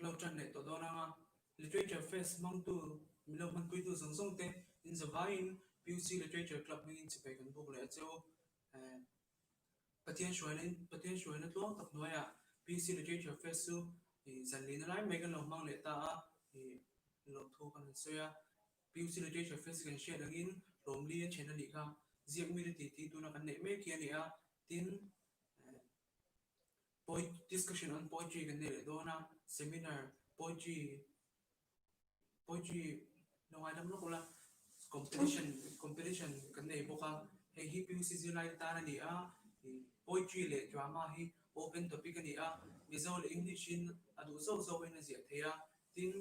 Ka lo ṭan leh tawh dawn ang a, Literature Fest hmangtu min lo hmanpuitu zawng zawng te in zavaiin PUC Literature Club hmingin chibai kan buk leh a che u. Pathian hruaina in Pathian hruaina tluang tak hnuaiah PUC Literature Fest chu zanlina lai mai kan lo hmang leh ta a, lawmthu kan han sawi a. PUC Literature Fest kan hriat angin hlawmli a then a nih kha, ziak mite titi tuna kan neih mek hi a ni a, tin, Discussion on poetry kan nei leh dawn a, seminar poetry poetry lo ngaidam lawk ula, competition competition kan nei bawk a, hei hi PUC zirlai te tan a ni a, poetry leh drama hi open topic a ni a, Mizo leh English in a duh zawk zawk in a ziah theih a, tin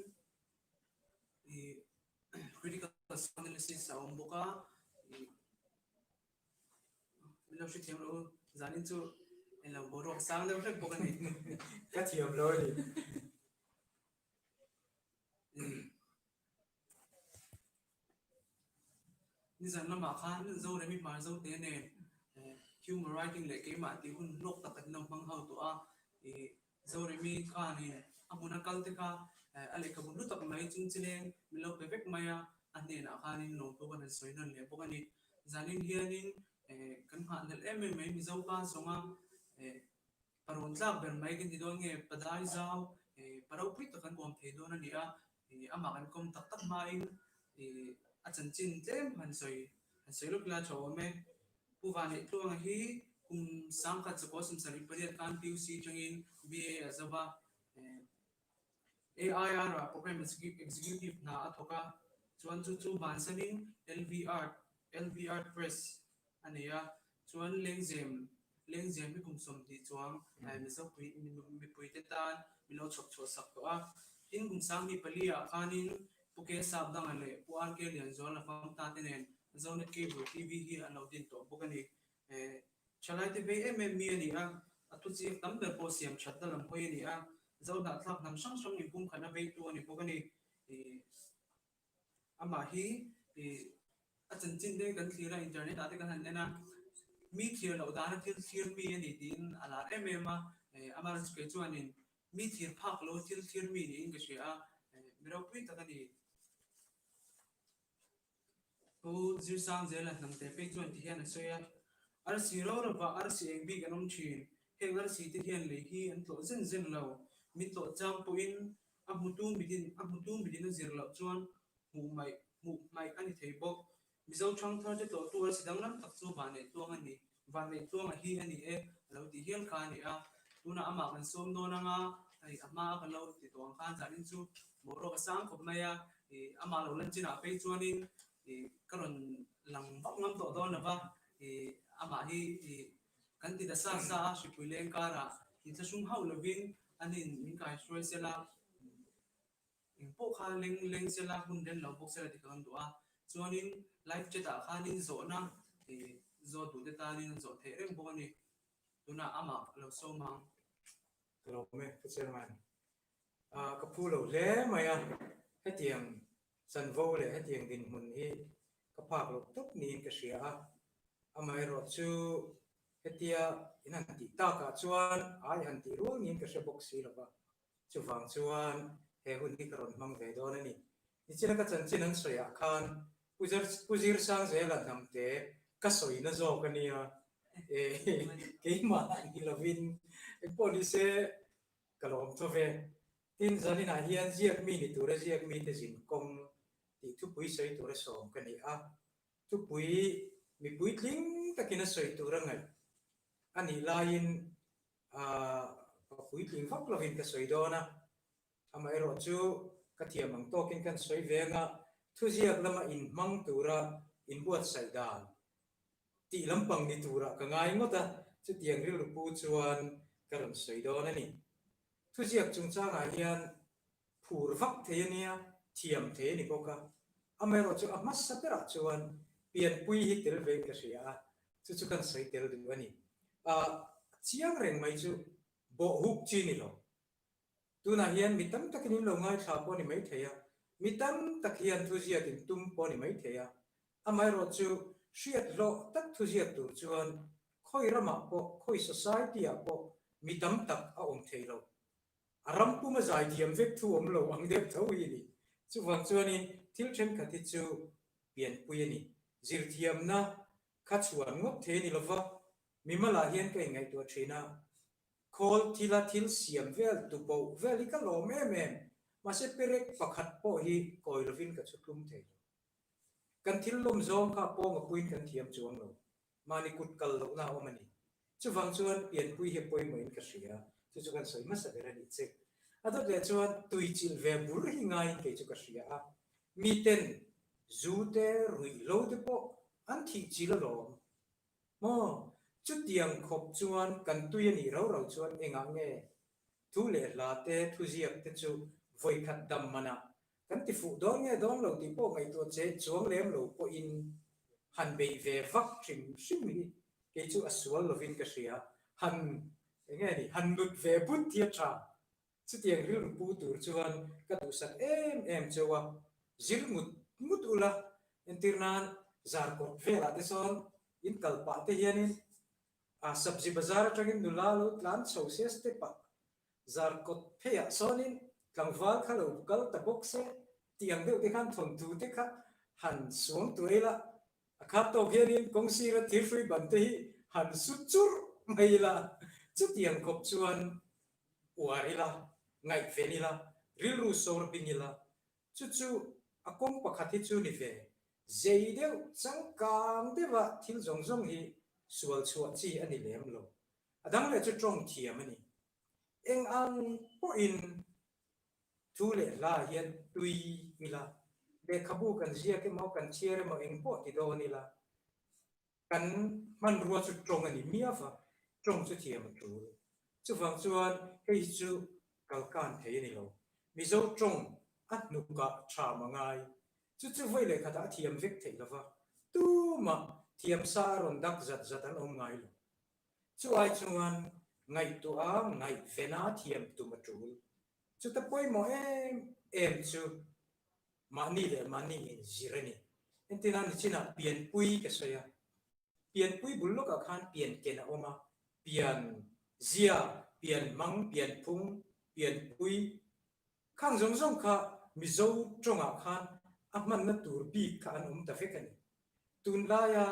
ih critical analysis a awm bawk a, ih. Min lo hrethiam lo u, zanin chu englo boruak sang deuh hlek bawk a ni. Ka thiam lo a ni. Nizan lamah khan Zoremi hmar Zote nen humor writing leh keimah tih hun hlawk tak kan lo hmang ho tawh a. Zoremi khanin a hmuna kal te kha a lehkhabu hlu tak mai chung chileng min lo pe vek mai a, a hnenah khanin lawmthu kan han sawi nawn leh bawk a ni. Zanin hianin kan nghahhlelh em em mai Mizo pa zawnga parawn tlak ber mai kan ti dawn nge Padai zau pa ropui tak kan awm thei dawn a ni a, amah kan kawm tak tak hmain a chanchin tlem han sawi han sawi lawk ila tha awm e. Pu Vaneihtluanga hi kum sangkhat chakua 78 khan PUC atangin BA a zo va, AIR ah Program Executive hna a thawk a, chuan chu chu bansanin LV Art, LV Art Press a nei a, chuan Lengzem, Lengzem hi kum 20 chuang Mizopui mipuite tan min lo chhawp chhuah sak tawh a. Tin, kum 2004 ah khanin Pu K Sapdanga leh Pu RK Lianzuala famta te nen Zonet Cable TV hi an lo din tawh bawk a ni. Thalaite vei em em mi a ni a, a thuchiak tam ber pawh siam thatna lam hawi a ni a, Zohnahthlak hnam hrang hrang inpumkhatna veitu a ni bawk a ni. Amah hi a chanchin te kan thlir a, internet ah te kan han en a, mi thlir loh dana thil thlir mi a ni tiin a lar em em a, amaherawhchu kei chuanin mi thlir phak lo thil thlir mi niin ka hria a, mi ropui tak a ni. Pu Zirsangzela hnamte phei chuan ti hian a sawi a, Arsi ro rovah arsi eng bik an awm thin. Heng arsi te hian lei hi an tlawh zen zen lo. Min tlawh chang pawhin a hmutu mitin a hmutu mitin a zir loh chuan hmuh hmaih hmuh hmaih a ni thei bawk. Mizo ṭhangthar te tlawhtu arsi danglam tak chu Vanneih Tluang a ni. Vanneih Tluanga hi a ni e a lo tih hial kha a ni a. Tunah amah kan sawm dawn anga hei a hma a kan lo ti tawh ang khan zanin chu boruak a sang khawp mai a. Ih amah lo lan chinah phei chuanin ih ka rawn lang vak ngam tawh dawn lo va, ih amah hi ih kan ti ta sa sa a, hripui leng karah inthlahrung hauh lovin anin min kaihruai sela, eng pawh kha leng leng sela, hun ren lo bawk sela tih ka rawn duh a. Chuanin live chat ah khanin zawhna ih zawt duh te tanin an zawh theih reng bawk a ni. Tunah amah lo sawm ang. Ka lawm e, Pu Chairman. Ka phu lo hle mai a, hetiang chanvo leh hetiang dinhmun hi ka phak loh tawp niin ka hria a, amaherawh chu hetia in han tih takah chuan ai han tih rual niin ka hre bawk si lo va, chuvang chuan he hun hi ka rawn hmang ve dawn a ni. Nichina ka chanchin an sawiah khan Pu Zirsangzela hnamte ka sawina zawk a nia, keimah ni lovin engpawh nise Ka lawm tho ve. Tin, zaninah hian ziak mi ni tura ziak mite zin kawng tih thupui sawi tura sawm ka ni a. Thupui mi puitling takin a sawi tura ngaih a nih laiin ka puitling vak lovin ka sawi dawn a. Amaherawh chu ka thiam ang tawkin kan sawi ve anga thuziak lama inhmang tura inbuatsaih dan Tih lampang ni turah ka ngai ngawt a, chutiang rilru pu chuan ka rawn sawi dawn a ni. Thuziak chungchangah hian phur vak thei a nia, thiam thei a ni bawk a. Amaherawh chu a hmasa berah chuan pianpui hi tel vein ka hria a, chu chu kan sawi tel duh a ni. A chiang reng mai chu bawh huk chi ni lo. Tunah hian mi tam takin in lo ngaithla pawh a ni maithei a, mi tam tak hian thuziak in tum pawh a ni maithei a. Amaherawh chu hriat hlawh tak thuziak tur chuan khawi ramah pawh, khawi society ah pawh mi tam tak a awm thei lo. A ram puma zaithiam vek thu awm lo ang deuh tho hi a ni. Chuvang chuanin thil thenkhat hi chu pianpui a ni. Zirthiamna kha chhuan ngawt thei a ni lova, mimalah hian ka inngaihtuah thin a, khawl thila thil siam vel tupoh vel hi ka lawm em em, mahse perek pakhat pawh hi kawi lovin ka chhutlum thei lo. Kan thil lawm zawng kha pawnga puiin kan thiam chuang lo. Mahni kut kal lohna a awm a ni. Chuvang chuan pianpui hi a pawimawhin ka hria, chu chu kan sawi hmasa ber a nih che. A dawt leh chuan tui chilh ve bur hi ngaiin kei chu ka hria a, miten zu te ruih lo te pawh an thih chilh alawm. Maw? Chutiang khawp chuan kan tui a nih rau rau chuan engah nge thu leh hla te thuziak te chu vawikhat dam manah Kan ti fuh dawn nge dawn lo tih pawh ngaihtuah che chuang lem lo pawhin han beih ve vak hrim hrim hi kei chu a sual lovin ka hria. Han eng nge ni, han nut ve but hi a tha. Chutiang rilru pu tur chuan ka duhsak em em cheu a, zir ngut ngut ula, entir nan zarkawt velah te sawn in kal pah te hianin a sabzi bazar atangin nula lo tlan chho se step ah Zarkawt pheiah sawnin tlangval kha lo kal ta bawk se tih ang deuh te khan thawnthu te kha han suang tuai ila, a khat tawk hianin kawng sira thirhrui ban te hi han su churh mai ila, chutiang khawp chuan uar ila, ngaihven ila, rilru sawr bing ila, chu chu a kawng pakhat hi chu ni ve, zei deuh changkang deuha thil zawng zawng hi sual chhuah chi a ni lem lo. A dang leh chu tawng thiam a ni. Eng ang pawhin thu leh hla hian tui ila, lehkhabu kan ziak emaw, kan chhiar emaw eng pawh ti dawn ila, kan hmanrua chu tawng a ni miau va, tawng chu thiam a tul. Chuvang chuan hei hi chu kalkan thei a ni lo. Mizo tawng a hnukah tham a ngai. Chu chu vawi leh khatah a thiam vek theih lova, tumah thiam sa a rawn dak zat zat an awm ngai lo. Chu ai chuan ngaihtuah a ngaihvena thiam tum a tul. Chuta pawimawh em em chu mahni leh mahni inzir a ni. Entirna nichinah pianpui ka sawi a, pianpui bul lawkah khan pianken a awm a, pian zia, pian hmang, pianphung, pianpui khang zawng zawng kha Mizo tawngah khan a hmanna tur bik kha an awm ta vek a ni. Tunlaia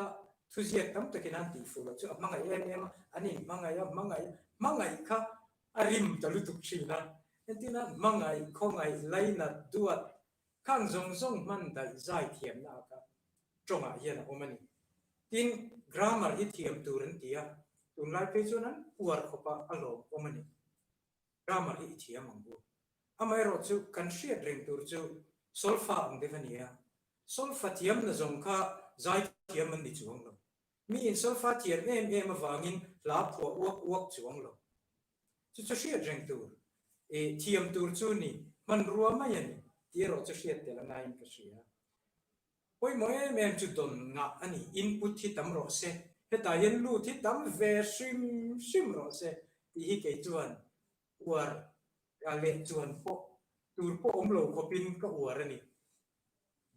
thuziak tam takin an tihfuh loh chu a hmangaih em em a, an inhmangaih a, hmangaih hmangaih kha a rim ta lutuk thin a. Entirna, hmangaih, khawngaih, lainat, duat khang zawng zawng hman daih zai thiamna ah kha tawngah hian a awm a ni. Tin, grammar hi thiam tur an ti a, tunlai phei chuan an uar khawp a, a lawmawm a ni. Grammar hi i thiam ang u. Amaherawhchu kan hriat reng tur chu solfa ang deuh a ni a, Solfa thiam na zawng kha zai thiam an ni chuang lo. Mi in solfa thiam em em avangin hla phuah uak uak chuang lo. Chu chu hriat reng tur, i thiam tur chu ni hmanrua mai a ni tih erawh chu hriat tel a ngaiin ka hria. Pawimawh em em chu dawn ngah a ni, input hi tam rawh se, hetah hian lut hi tam ve hrim hrim rawh se tih hi kei chuan uar leh chuan pawh tur pawh awm lo khawpin ka uar a ni.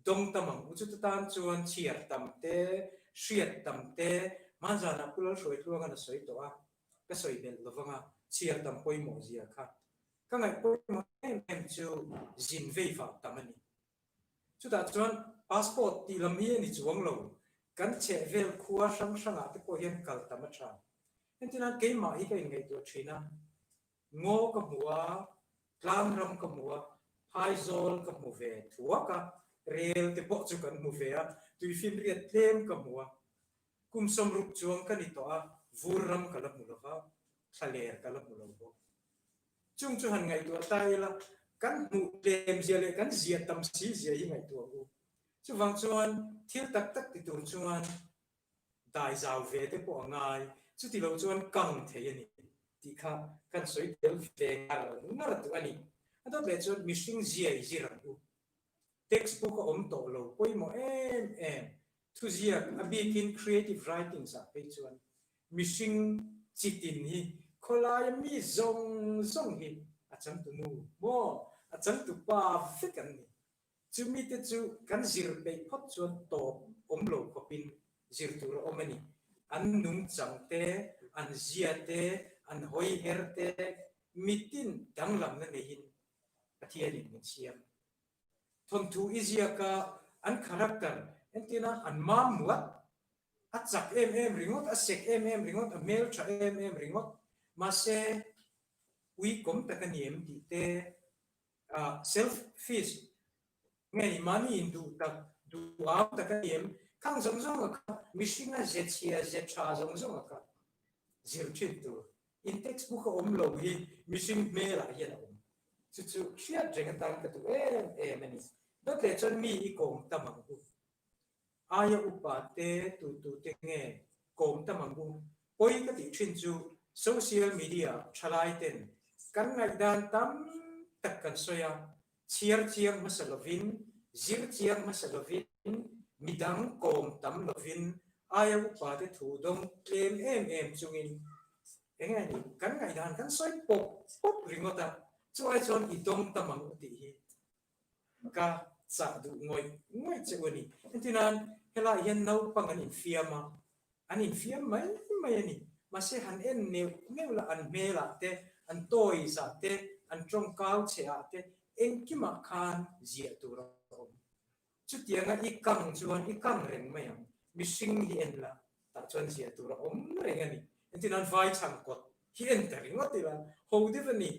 Dawng tam ang u chu tan chuan chhiar tam te, hriat tam te, hmanzanah Pu Lalhruaitluanga'n a sawi tawh a, ka sawi belh lo vang a, chhiar tam pawimawh zia kha. Ka ngaih pawimawh em em chu zin vei vah tam a ni. Chutah chuan passport tih lam hi a ni chuang lo, kan chhehvel khua hrang hrangah te pawh hian kal tam a tha. Entirnan keimah hi ka inngaihtuah thin a, Ngaw ka hmu a, tlangram ka hmu a, phaizawl ka hmu ve thuak a, rel te pawh chu kan hmu ve a, tuifinriat tlem ka hmu a. Kum 60 chuang ka ni tawh a, vur ram ka la hmu lo va, thlaler ka la hmu lo bawk. Chung chu han ngaihtuah ta ila, kan hmuh tlem zia leh kan zia tam si zia hi ngaihtuah ang u. Chuvang chuan thil tak tak ti tur chuan dai zau ve te pawh a ngai, chuti lo chuan kang thei a ni tih kha kan sawi tel ve ngar ngar duh a ni. A dawt leh chuan mihring zia i zir ang u. Text book a awm tawh lo pawimawh em em, thuziak a bikin creative writings ah phei chuan mihring chitin hi khawlaia mi zawng zawng hi a changtunu maw a changtupa vek an ni. Chumite chu kan zir peih phawt chuan tawp awm lo khawpin zir tur a awm a ni. An nungchang te, an zia te, an hawi her te. Mitin danglamna neiin Pathianin min siam. Thawnthu i ziaka an character entirna an mam muat, a chak em em ringawt, a sek em em ringawt, a hmeltha em em ringawt, mahse uikawm tak a ni em tih te, selfish nge ni mahni induh tak, duham tak a ni em, khang zawng zawng a kha mihringa ze chhia ze tha zawng zawng a kha zir thin tur. In textbook a awm lo hi mihring hmelah hian a awm. Chu chu hriat reng atan ka duh em em a ni. Dawt leh chuan mi i kawm tam ang u. Aia upa te tu tu te nge kawm tam ang u. Pawi ka tih thin chu social media thalai ten kan ngaihdan tam tak kan sawi a, chhiar chiang hmasa lovin, zir chiang hmasa lovin, midang kawm tam lovin aia upate thu dawng tlem em em chungin eng nge ni kan ngaihdan kan sawi pawp pawp ringawt a, chu ai chuan i dawng tam ang u tih hi ka chah duh ngawih ngawih che u a ni. Engtinan helaiah hian naupang an infiam a, An infiam mai mai a ni. Mahse han en neuh neuh la an hmelah te, an toys ah te, an tawngkau chhe ah te engkimah khan ziah tur a awm. Chutianga i kang chuan i kang reng mai ang. Mihring hi en la, tah chuan ziah tur a awm reng a ni. Engtin an vai chhang kawt hi en ta ringawt ila, ho deuh a ni.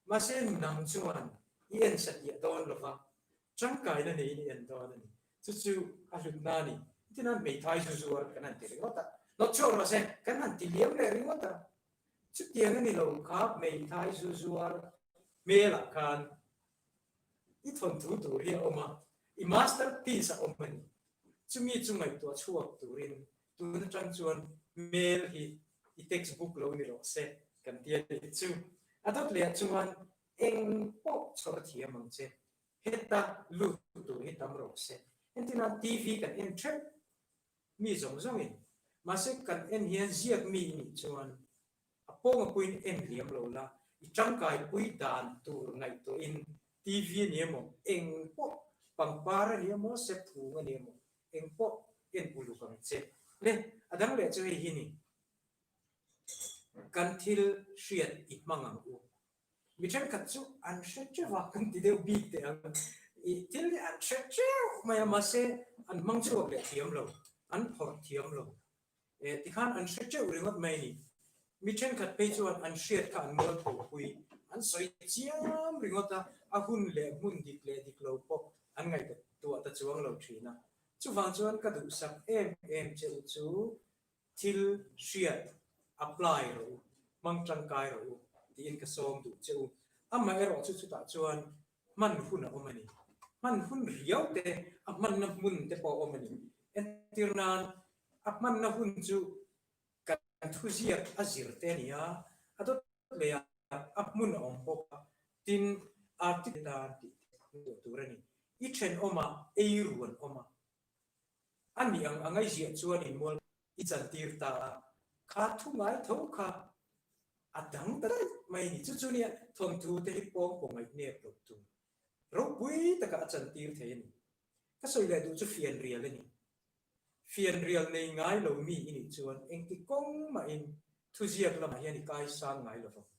Mahse nang chuan i en satliah dawn lova, Tangkaina neiin i en dawn a ni. Chu chu a hlutna a ni. Tin a hmeithai zu zuar kan han ti ringawt a. Nawt chhuak rawh se, kan han ti liam leh ringawt a. Chutiang a ni lo kha hmeithai zu zuar hmelah khan i thawnthu tur hi a awm a, i masterpiece a awm a ni. Chumi chu ngaihtuah chhuak turin tun atang chuan hmel hi i textbook lo ni rawh se kan ti a ni. Chu a dawt leh ah chuan Eng pawh chhawr thiam ang che, heta lut tur hi tam rawh se. Entirna TV kan en theuh mi zawng zawngin, mahse kan en hian ziak mi i nih chuan a pawng a puiin en liam lo la, i tangkai pui dan tur ngaihtuahin TV a ni emaw, eng pawh pangpar a ni emaw, sephung a ni emaw, eng pawh en uluk ang che. Le, a dang leh chu hei hi ni, kan thil hriat i hmang ang u. Mi thenkhat chu an hre teuh a, kan ti deuh bik teh ang. I thil hi an hre teuh mai a, mahse an hmang chhuak leh thiam lo, an phawrh thiam lo. Eh, tikhan an hre teuh ringawt mai a ni. Mi thenkhat phei chuan an hriat kha an mual phopui, an sawi chiam ringawt a, a hun leh hmun dik leh dik lo pawh an ngaihtuah ta chuang lo thin a. Chuvang chuan ka duhsak em em che u chu Thil hriat apply rawh u, hmang tangkai rawh u tiin ka sawm duh che u. Amaherawh chu chutah chuan hman hun a awm a ni. Hman hun riau te, a hmanna hmun te pawh a awm a ni. Entir nan, a hmanna hun chu kan thuziak a zir te a ni a, a dawt leh a, a hmun a awm bawk a, tin article tan tih te hmuh tur a ni. I thenawmah eiru an awm a, A nih ang a ngaihziah chuan in mual i chantir ta a, kha thu ngai tho kha a dang ta daih mai a ni. Chu chu nia thawnthu te hi pawng pawh ngaihnep loh tur ropui takah a chantir thei a ni. Ka sawi leh duh chu fianrial a ni. Fianrial nei ngai lo mi i nih chuan engti kawng mahin thuziak lamah hian i kaisang ngai lo vang.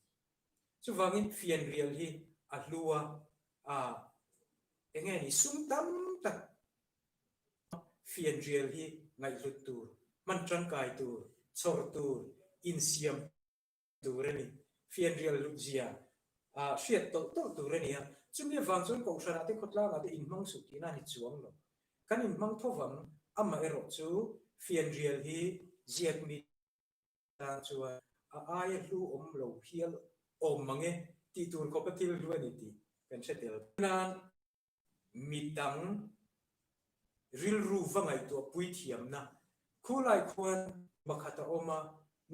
Chuvangin fianrial hi a hlu a, a enge ni sum tam tak Fianrial hi ngaihhlut tur, hman tangkai tur, chhawr tur, insiam tur a ni. Fianrial hlutzia hriat tawlh tawlh tur a ni a. Chumi avang chuan Kohhranah te khawtlangah te inhmang suh tihna a ni chuang lo. Kan inhmang tho vang, amaherawh chu fianrial hi ziak mi tan chuan a aia hlu awm lo phial awm mang e tih tur khawpa thil hlu a ni tih kan hre tel. Nan Midang rilru va ngaihtuah pui thiamna khulai khuan pakhat a awm a,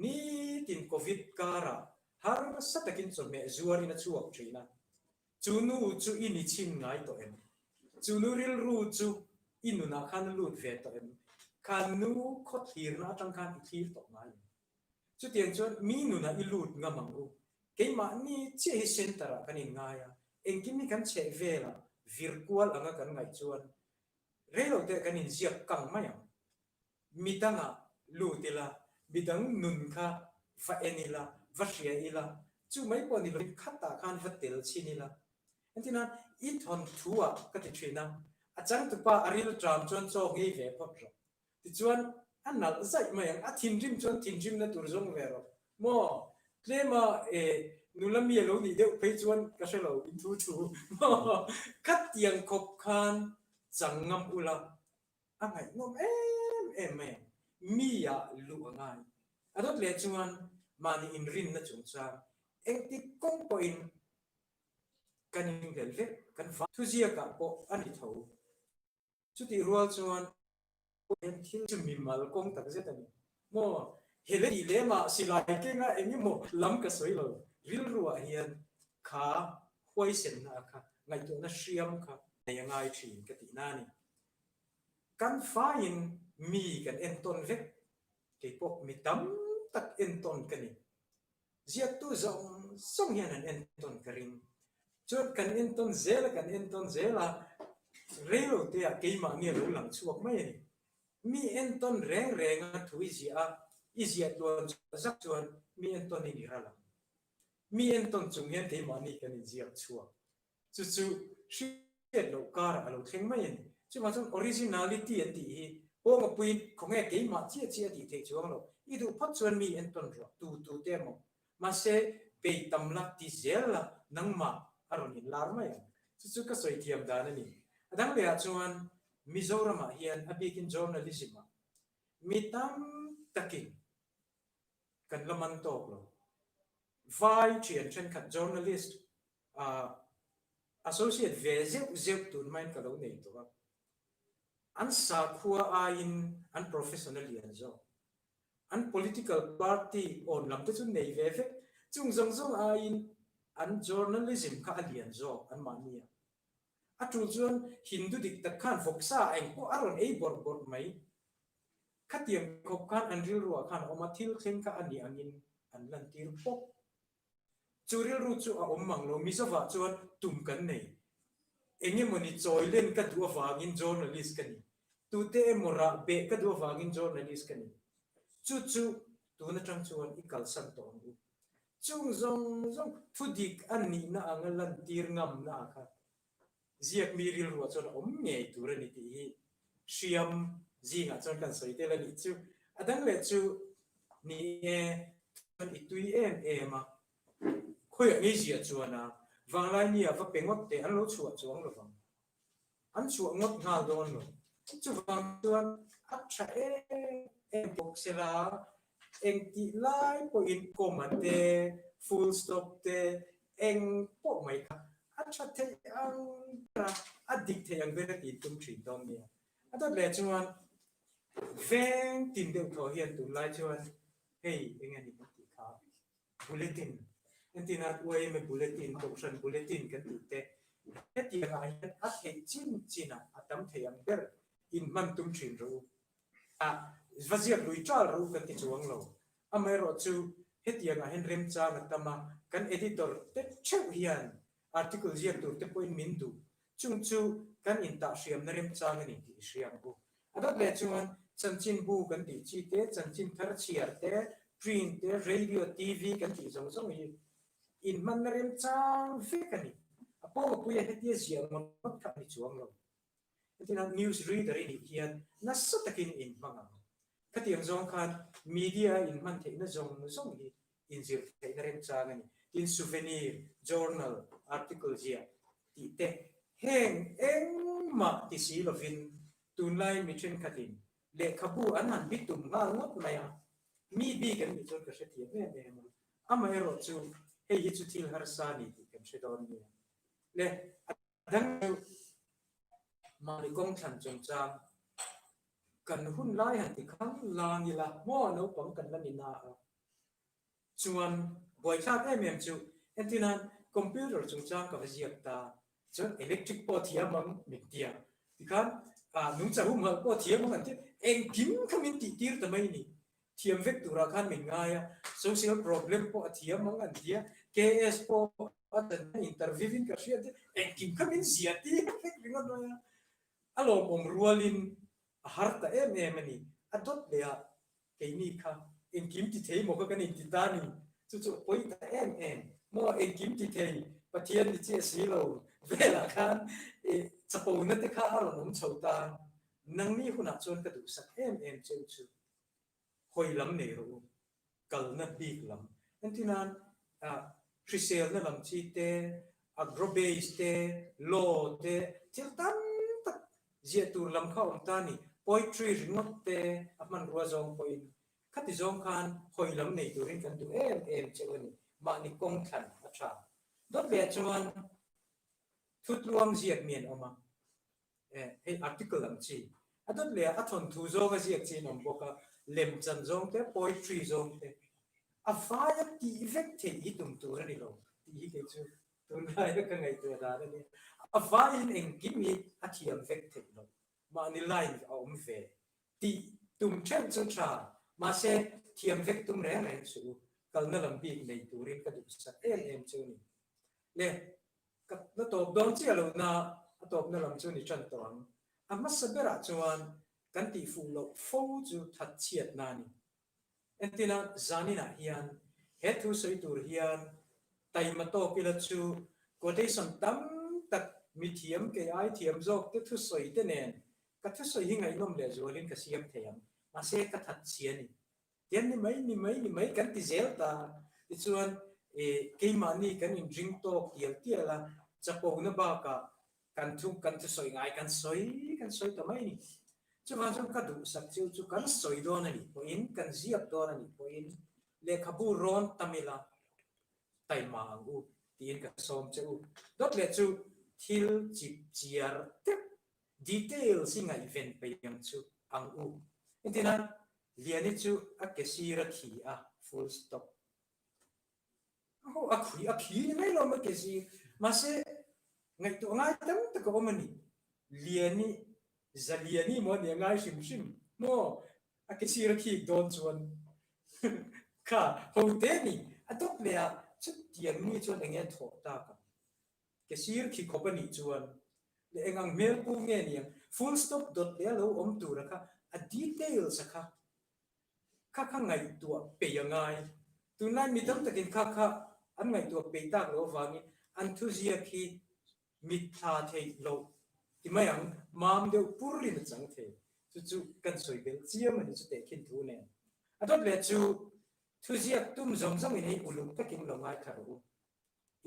nitin Covid karah harsa takin chawhmeh zuarin a chhuak thin a. Chu nu chu i ni chhin ngai tawh em? Chu nu rilru chu i nunah khan a lut ve tawh em? Kha nu khaw thlirna atang khan i thlir tawh ngai em? Chutiang chuan mi nunah i lut ngam ang u. Keimahni chiah hi centre ah kan inngai a, engkim hi kan chheh velah vir kual anga kan ngaih chuan reilote kan inziak kang mai ang. Midangah lut ila, midang nun kha va en ila, va hria ila. Chu mai pawh ni lovin khatah khan va tel chhin ila. Entirnan, i thawnthu-ah ka ti thin a, a changtupa a ril ṭam chuan chaw ngei ve phawt rawh. Tichuan, a nalh zaih mai ang, a thinrim chuan thinrimna tur zawng ve rawh. Maw? Tlema e nula mi a lo nih deuh phei chuan ka hre lo, in thu thu. Maw? Khatiang khawp khan chang ngam ula, a ngaihnawm em em mai ang. Mi ah luh a ngai. A dawt leh chuan mahni inrinna chungchang engtik kawng pawhin kan inhlel vek, kan va. Thuziakah pawh a ni tho. Chutih rual chuan hian thil chu mimal kawng tak zet a ni. Maw? He leh tih lemah silai kenga eng emaw lam ka sawi lo. Rilruah hian kha huaisenna kha, ngaihtuahna hriam kha nei a ngai thin ka tihna a ni. Kan faiin mi kan entawn vek, kei pawh mi tam tak entawn ka ni. Ziaktu zawng zawng hian an entawn ka ring. Chuan kan entawn zel a, kan entawn zel a, reilo te ah keimahni a lo lang chhuak mai a ni. Mi entawn reng reng a thu i ziah a, i ziah tluan zak chuan mi entawn in i ral ang. Mi entawn chung hian keimahni kan inziak chhuak. Chu chu hriat loh karah a lo thleng mai a ni. Chuvang chuan originality an tih hi pawngpuiin khawnge keimah chiah chiah a tih theih chuang lo. I duh phawt chuan mi entawn rawh, tu tu te emaw. Mahse, bei tam la ti zel la nangmah a rawn inlar mai ang. Chu chu ka sawi thiam dan a ni. A dang lehah chuan Mizoramah hian a bikin journalism-ah mi tam takin kan la man tawk lo. Vai thian thenkhat journalist associate ve zeuh zeuh tun hmain ka lo nei tawh a, an sakhua aiin an professional lian zawk. An political party awn lam te chu nei ve vek, chung zawng zawng aiin an journalism kha a lian zawk anmahni a. A tul chuan Hindu dik tak khan vawksa eng pawh a rawn ei bawrh bawrh mai. Khatiang khawp khan an rilruah khan a awm a, thil thleng kha a nih angin an lantir pawp. Chu rilru chu a awm mang lo. Mizovah chuan tum kan nei. Eng emawni chawi len ka duh avangin journalist ka ni. Tute emaw rah beh ka duh avangin journalist ka ni. Chu chu tun atang chuan i kalsan tawh ang u. Chung zawng zawng thudik a nihna anga lantir ngamna ah kha Ziak mi rilruah chuan a awm ngei tur a ni tih hi hriam zingah chuan kan sawi tel a nih chu. A dang leh chu ni e, chuan i tui em em a, khawiah ngei ziah chuan a vanglai nia va pe ngawt teh an lo chhuah chuang lo vang. An chhuah ngawt nghal dawn lo. Chuvang chuan a tha em em bawk sela, engtih lai pawhin comma te, full stop te, Eng pawh mai kha a tha theih ang ber a, a dik theih ang ber a tih tum thin dawn nia. A dawt leh chuan veng tin deuh thaw hian tunlai chuan hei eng a ni kan tih kha bulletin entina UIMA bulletin, Kohhran bulletin kan tih te hetiang ah hian a theih chin chin ah a tam thei ang ber in hman tum thin rawh u. A va ziak lui ṭal rawh u kan ti chuang lo. Amaherawhchu, hetiangah hian remchang a tam a, kan editor te theuh hian article ziak tur te pawhin min duh. Chung chu kan intahhriamna remchang a ni tih i hria ang u. A dawt leh chuan chanchinbu kan tih chi te, chanchin thar chhiar te, print te, radio, TV kan tih zawng zawng hi inhmanna remchang vek a ni. A pawngpuia hetia ziah ngawt kha a ni chuang lo. Hetiang news reader i nih hian nasa takin in hmang ang. Khatiang zawng khan media a inhman theihna zawng zawng hi inzir theihna remchang a ni. Tin, souvenir, journal, article ziah tih te heng engmah ti si lovin tunlai mi thenkhatin lehkhabu an han bitum nghal ngawt mai a, mi bik an nih chuan ka hrethiam em em a. Amaherawhchu hei hi chu thil harsa a ni tih kan hre dawn nia. Le a dang chu mahni kawng thlan chungchang kan hun lai han ti khang lang ila maw naupang kan la ni na a, chuan buaithlak em em chu entirnan computer chungchang ka va ziak ta chuan electric pawh thiam ang min ti a, tikhan ah nungcha humhalh pawh thiam ang an ti a, engkim kha min tih tir ta mai ni. Thiam vek turah khan min ngai a, social problem pawh a thiam ang an ti a, KS pawh a dan a interview in ka hriat te engkim kha min zia tir vek ringawt mai a, a lawmawm rualin a har ta em em a ni, a dawt leh a keini kha engkim ti thei maw kha kan inti ta ni, chu chu a pawi ta em em. Maw engkim ti thei Pathian ni chiah si lo velah khan i chapona te kha a rawn awm chho ta. Nangni hunah chuan ka duhsak em em cheu chu hawi lam nei rawh u, kalna bik lam. Entirnan hriselna lam chi te, agro-based te, law te, thil tam tak ziah tur lam kha a awm ta a ni. Poetry ringawt te a hmanrua zawng pawhin Khati zawng khan hawi lam nei turin kan duh em em cheu a ni. Mahni kawng thlan a tha. Dawt leh chuan thutluang ziak mi an awm a, eh hei article ang chi. A dawt leh a thawnthu zawng a ziak chi an awm bawk a, lemchan zawng te, poetry zawng te. A vaia tih vek theih hi tum tur a ni lo tih hi kei chu tunlaia ka ngaihtuah dan a nia. A vaiin engkim hi a thiam vek theih loh. Mahni line a awm ve Tih tum theuh chu tha, mahse thiam vek tum reng reng suh u, kalna lam bik nei turin ka duhsak em em chu ni. Le, ka la tawp dawn chiah lo na, a tawpna lam chu ni tan tawh ang. A hmasa berah chuan kan tih fuh loh fo chu that chhiatna a ni. Entina zaninah hian he thu sawi tur hian taima tawk ila chu quotation tam tak mithiam kei ai thiam zawk te thusawi te nen Ka thusawi hi ngaihnawm leh zualin ka siam thei ang, mahse ka that si a ni. Tian ni mai, ni mai, ni mai kan ti zel ta. Tichuan, eh, keimahni kan inring tawk tial tial a, chapona bakah kan thu, kan thusawi ngai kan sawi, kan sawi ta mai a ni. Chuvang chuan ka duhsak chu chu kan sawi dawn a nih pawhin, kan ziak dawn a nih pawhin lehkhabu rawn tam ila taima ang u tiin ka sawm che u. Dawt leh chu thil chip chiar teuh Details i ngaihven peih ang chu ang u. Entina, Liani chu a ke sir a thi a, full stop. Aw, a khui, a khi ni mai lo a ke sir. Mahse, ngaihtuah ngai tam tak a awm a ni. Liani, Zaliani maw nia ngai hrim hrim maw? A ke sir a khik dawn chuan kha ho te ni. A dawt leh a, chutiang mi chuan eng nge thawh tak ang? Ke sir khi khawp a nih chuan leh eng ang hmel pu nge niang full stop dawt leh a lo awm tur a kha a details a kha kha kha ngaihtuah peih a ngai. Tunlai mi tam takin kha kha an ngaihtuah peih tak loh avangin an thuziak hi mitthla theih loh ti mai ang mam deuh pur in a chang thei. Chu chu kan sawi belh chiam a ni chu tehkhin thu nen. A dawt leh chu thuziak tum zawng zawngin hei uluk takin lo ngaithla rawh u.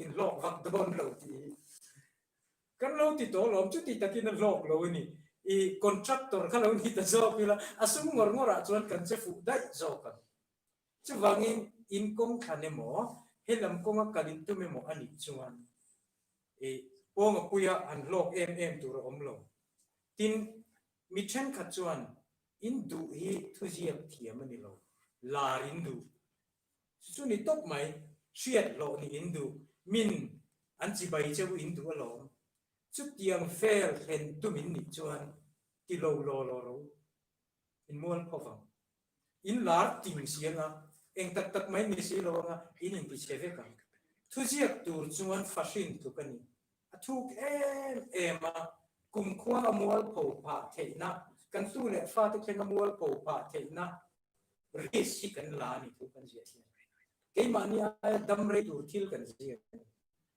Inhlawk vak dawn lo tih hi kan lo ti tawh lawm, chuti takin a hlawk lo a ni. I contractor kha lo ni ta zawk ila, a sum ngawr ngawrah chuan kan che fuh daih zawk ang. Chuvangin in kawng thlan emaw, he lam kawnga kal in tum emaw a nih chuan i pawnga puia han hlawk em em tur a awm lo. Tin, mi thenkhat chuan in duh hi thuziak thiam a ni lo, lar in duh. Chu ni tawp mai, hriat hlawh nih in duh, min an chibai cheu in duh alawm. Chutiang vel thlen tum in nih chuan ti lo law law ro, in mual pho vang. In lar ting si anga, eng tak tak mai ni si lo anga in inti chhe vek ang. Thuziak tur chuan fahrin tluk a ni. A thuk em em a, kumkhua a mual pho phah theihna, kan tu leh fate thleng a mual pho phah theihna, Risk hi kan la a ni thu kan ziah hian keimahni aia dam rei tur thil kan ziak a ni.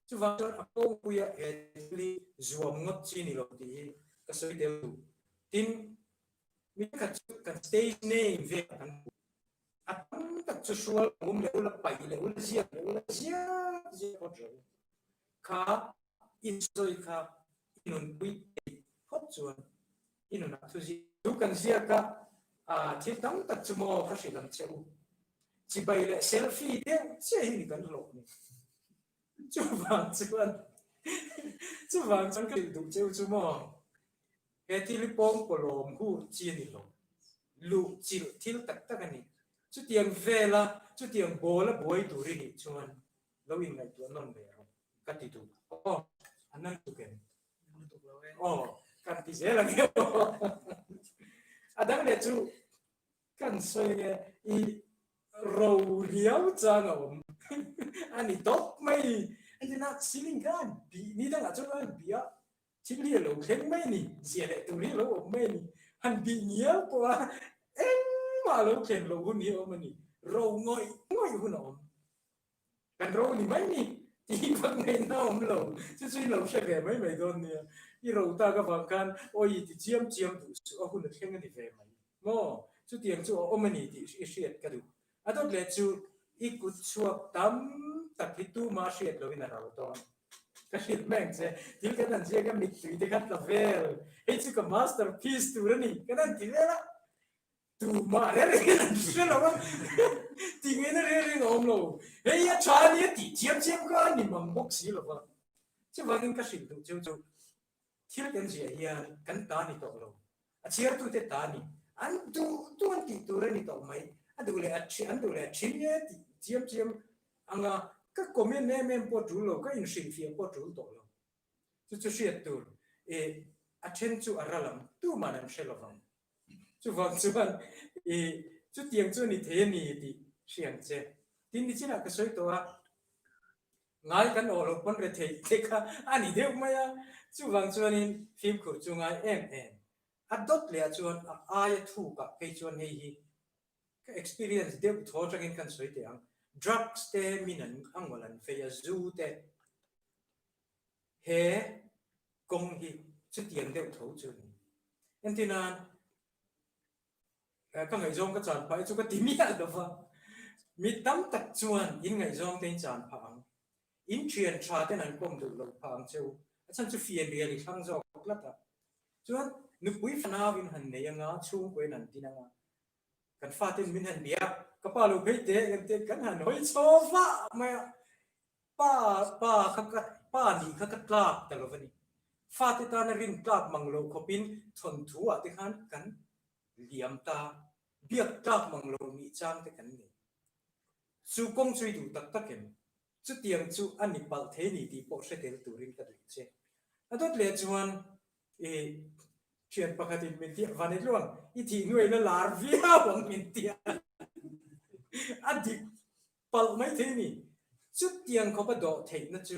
Chuvang chuan a kawngpuia he thil hi zuam ngawt chi ni lo tih hi ka sawi tel duh. Tin, mi pakhat chu kan stage name velah kan hmu. A tam tak chu hrual awm leh ula, paih leh ula, ziak leh ula, ziak ziak phawt rawh u. Kha insawi kha i nunpui theih phawt chuan i nunah thu ziak. Chu kan ziak a, thil tam tak chu maw ka hrilh ang che u. Chibai leh selfie deuh chiah hi ni kan hlawh ni. Chuvang chuan chuvang chuan ka hrilh duh che u chu maw he thil hi pawngpawlawm hur chi a ni lo. Luh chilh thil tak tak a ni. Chutiang vela chutiang ball a buai tur i nih chuan lo inngaihtuah nawn leh rawh. Ka ti duh. Aw, an nan tuk em? Aw, kan ti zel ang em aw. A dang leh chu kan sawi nge i ro riau chang a awm a ni tawp mai. Entina ceiling kha an bih ni dangah chuan an bih a, thil hi a lo thleng mai a ni, zia leh tur hi a lo awm mai a ni. Han bih ngial pawh a engmah a lo thlen loh hun hi a awm a ni, ro ngawih ngawih hun a awm. Kan ro ni mai ni tih vak ngaihna a awm lo. Chu chu i lo hre ve mai mai dawn nia. I ro tak avang khan awi i ti chiam chiam duh suh a hun a thleng a ni ve mai maw? Chutiang chu a awm a ni tih i hriat ka duh. A dawt leh chu i kut chhuak tam tak hi tuma hriat loin a ro dawn. Ka hrilh mai ang che. Thil kan han ziak a mittui te kha tla vel. Hei chu ka masterpiece tur a ni kan han ti vel a. Tumah reng rengin an hre lo a, tih ngaihna reng reng a awm lo. Hei a tha a nia tih chiam chiam kha a ni mang bawk si lo va. Chuvangin ka hrilh duh cheu chu thil kan ziah hian kan ta ni tawh lo, a chhiartute ta ni, an duh duh an tih tur a ni tawh mai, a duh leh a an duh leh a thin e tih chiam chiam anga ka comment em em pawh tul lo, ka inhrilhfiah pawh tul tawh lo. Chu chu hriat tur i a then chu a ral ang, tuman an hre lo vang. Chuvang chuan i chutiang chu a ni thei a ni tih hria ang che. Tin nichinah ka sawi tawh a, ngai kan awh loh pawn retheih te kha a ni deuh mai a, chuvang chuanin fimkhur chu ngai em em. A dawt leh ah chuan a aia thukah phei chuan hei hi ka experience deuh thaw atangin kan sawi teh ang, drugs te min an a ngawl an fei a, zu te He kawng hi chutiang deuh tho chu a ni. Entirnan, ka ngaihzawng ka chan phah hi chu ka ti miah lo va, mi tam tak chuan in ngaihzawng te in chan phah ang, in thian tha ten an kawm duh loh phah ang che u, a chhan chu fian rial i thlang zawk tlat a. Chuan nupui fanau in han nei anga, chhungkua in han din anga, kan faten min han bia, ka pa lo phei teh kan ti a, kan han hawi chho vah mai a, Pa, pa kha ka, pa nih kha ka tlak ta lo va ni. Fate tana rin tlak mang lo khawpin thawnthu ah te khan kan liam ta, biak tlak mang lo nih chang te kan nei. Chu kawng chu i duh tak tak em? Chutiang chu a ni palh thei ni tih pawh hre tel turin ka duh che. A dawt leh chuan i thian pakhatin min ti a, Vanetluang, i thih hnuai la lar viau ang min ti a. A dik Palh mai thei ni. Chutiang khawpa dawh theihna chu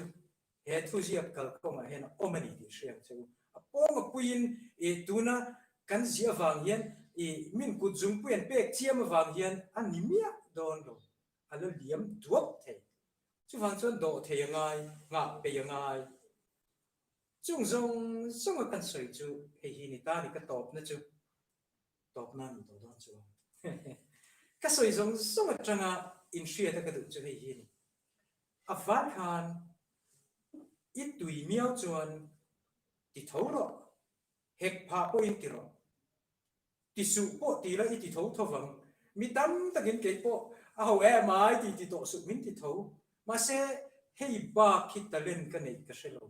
he thuziak kalkawngah hian a awm a ni tih hria ang che u. A pawng a puiin i tuna kan ziah avang hian i min kut zungpui an pek chiam avang hian a ni miah dawn lo. A la liam duap thei. Chuvang chuan dawh thei a ngai, nghah peih a ngai. Chung zawng zawnga kan sawi chu hei hi ni ta ni ka tawpna chu. Tawpna ni tawh dawn chuan ka sawi zawng zawng atanga inhriat a ka duh chu hei hi a ni. A vai khan i tui miau chuan ti tho rawh, hek phah pawhin ti rawh, ti suh pawh ti la i ti tho tho vang, mi tam takin kei pawh a ho em ai ti ti tawh suh min ti tho, mahse hei bak hi talent ka neih ka hre lo,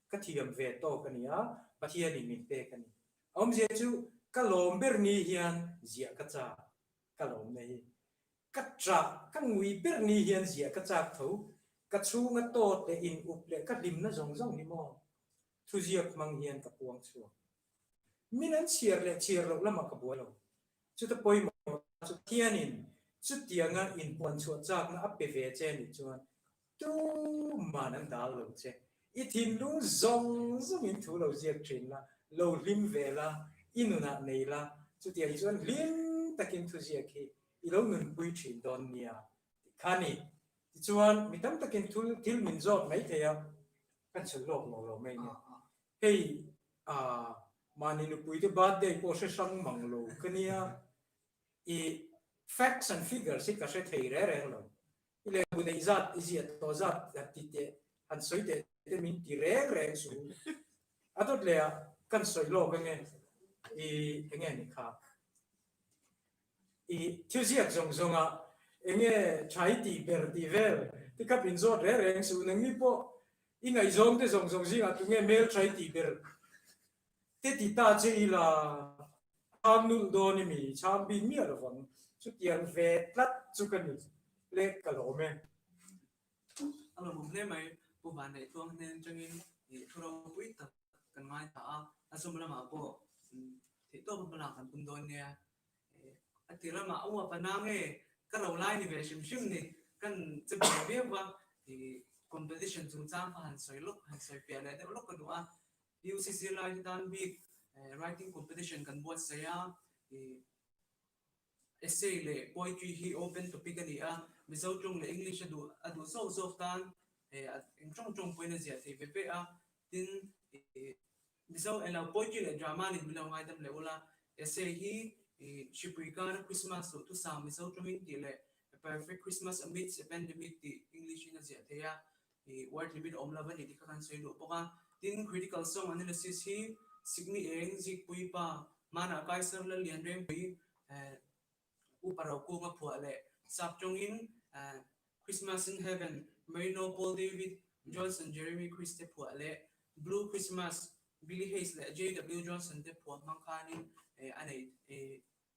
ka thiam ve tawk a ni a, Pathianin min pek a ni. A awmzia chu ka lawm ber ni hian ziah ka chak, ka lawmna hi. Ka chah, ka ngui ber ni hian ziah ka chak tho, ka chhunga tawt leh in up leh ka hlimna zawng zawng hi maw? Thuziak hmang hian ka puang chhuak. Min an chhiar leh chhiar loh lamah ka buai lo. Chuta pawimawh chu Pathianin chutianga inpuan chhuah chakna a pe ve che nih chuan Tuman an dal lo che. I thinlung zawng zawngin thu lo ziak thin la, lo hlim ve la, i nunah nei la, chutiang chuan hlim takin thu ziak hi i lo nunpui thin dawn nia tih kha a ni. Tichuan, mi tam takin thul thil min zawt mai thei a, kan chhun lawk lo lo mai nia. Hei, ah, mahni nupuite birthday pawh hre hrang mang lo ka nia, i facts and figures hi ka hre thei reng reng lo. I lehkhabu neih zat, i ziah tawh zat han ti teh, han sawi teh te min ti reng reng su. A dawt leh ah kan sawi lawk ange, i enge ni kha? I thil ziak zawng zawng ah enge tha i tih ber tih vel te kha min zawt reng reng su. Nangni pawh i ngaihzawng te zawng zawng zingah tunge hmel tha i tih ber te ti ta che ila chhang nulh dawn i mi chhang bik miah lo vang. Chutiang ve tlat chu ka ni le ka lawm e. A lawmawm hle mai, Pu Vanneih Tluang hnen atangin thu ropui tak kan ngaithla a, a zum lamah pawh theihtawp a hmalak kan tum dawn nia. A ti ramah a uap a na nge ka ro lai ni ve hrim hrim ni kan che buai viau va, competition chungchang kha han sawi lawk han sawi fiah leh deuh lawk ka duh a. UC zirlai te tan bik writing competition kan buatsaih a. Essay leh poetry hi open topic a ni a, Mizo tawng leh English a duh a duh zawk zawk tan eng tawng tawng pawhin a ziah thei ve ve a. Tin, Mizo eng lo poetry leh drama nen min lo ngaidam leh ula, essay hi Hripui kara Christmas duh thusang Mizo tawngin tih leh A Perfect Christmas Amidst a Pandemic tih English in a ziah thei a, word limit a awm lo a ni tih kha kan sawi luh bawk a. Tin, critical song analysis hi Sikni Eng, Zikpui Pa, Hmanah Kaisar Lallian Rengpui, Upa Rokunga phuah leh sap tawngin Christmas in Heaven, Marino Paul David Johnson Jeremy Chris te phuah leh Blue Christmas, Billy Hayes leh JW Johnson te phuah hmang khanin a nei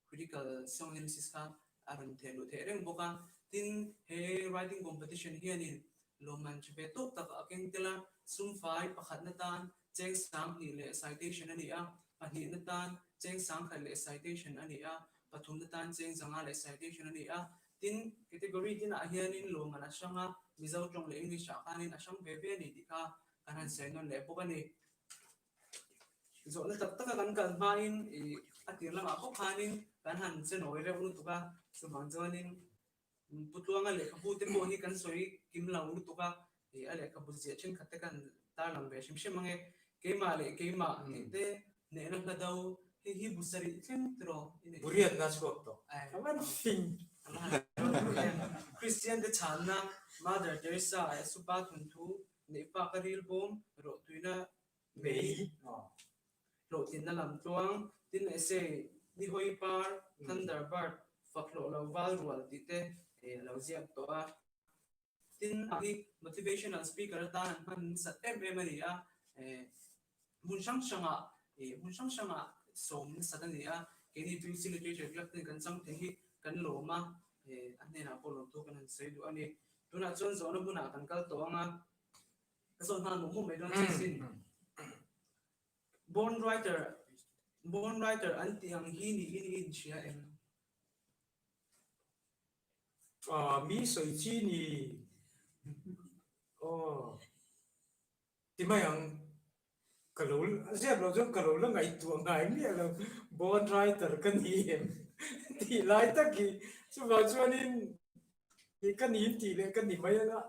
Critical song analysis kha a rawn theh luh theih reng bawk a. Tin, he writing competition hianin lawmman tha ve tawk tak a keng tel a, sumfai pakhatna tan cheng 2000 leh citation a ni a, pahnihna tan cheng 1000 leh citation a ni a, pathumna tan cheng 500 leh citation a ni a. Tin, category tinah hianin lawmman a hrang a, Mizo tawng leh English ah khanin a hrang ve ve a ni tih kha kan han sawi nawn leh bawk a ni. Zawhna tak taka kan kal hmain ih a tir lamah bawk khanin kan han che nawi reuh lutuk a, chuvang chuanin Pu Tluanga lehkhabu te pawh hi kan sawi kim lo lutuk a, ih a lehkhabu ziah thenkhat te kan tarlang ve hrim hrim ang e. Keimah leh keimah tih te hnehna hla do hei hi bu sarih thleng tiraw i neih. Buriatna chhuak tawh a van fing. Kristian te chhanna Mother Teresa a Supa thunthu neihpa ka ril bawm rawh tuina mei hlawhtlinna lam tluang, tin essay, Ni hawi par, Thunderbird, fak hlawh lo val rual tih te a lo ziak tawh a. Tin, hi motivational speaker atan an hman nasat em em a ni a, hmun hrang hrangah hmun hrang hrangah sawm nasat a ni a, keini Tuisin Literature Club ten kan chang thei hi kan lawm a, a hnenah pawh lawmthu kan han sawi duh a ni. Tunah chuan zawhna hunah kan kal tawh ang a. Ka zawh hna mawh mawh mai dawn che sin. Born writer, born writer an tih ang hi niin i inhria em? Ah, mi sawi chi ni. Aw, ti mai ang. Ka lo, ziak loh chuan ka lo la ngaihtuah ngai miah lo. Born writer ka ni em? Tih lai tak hi. Chuvang chuanin ka niin tih leh ka ni mai anga.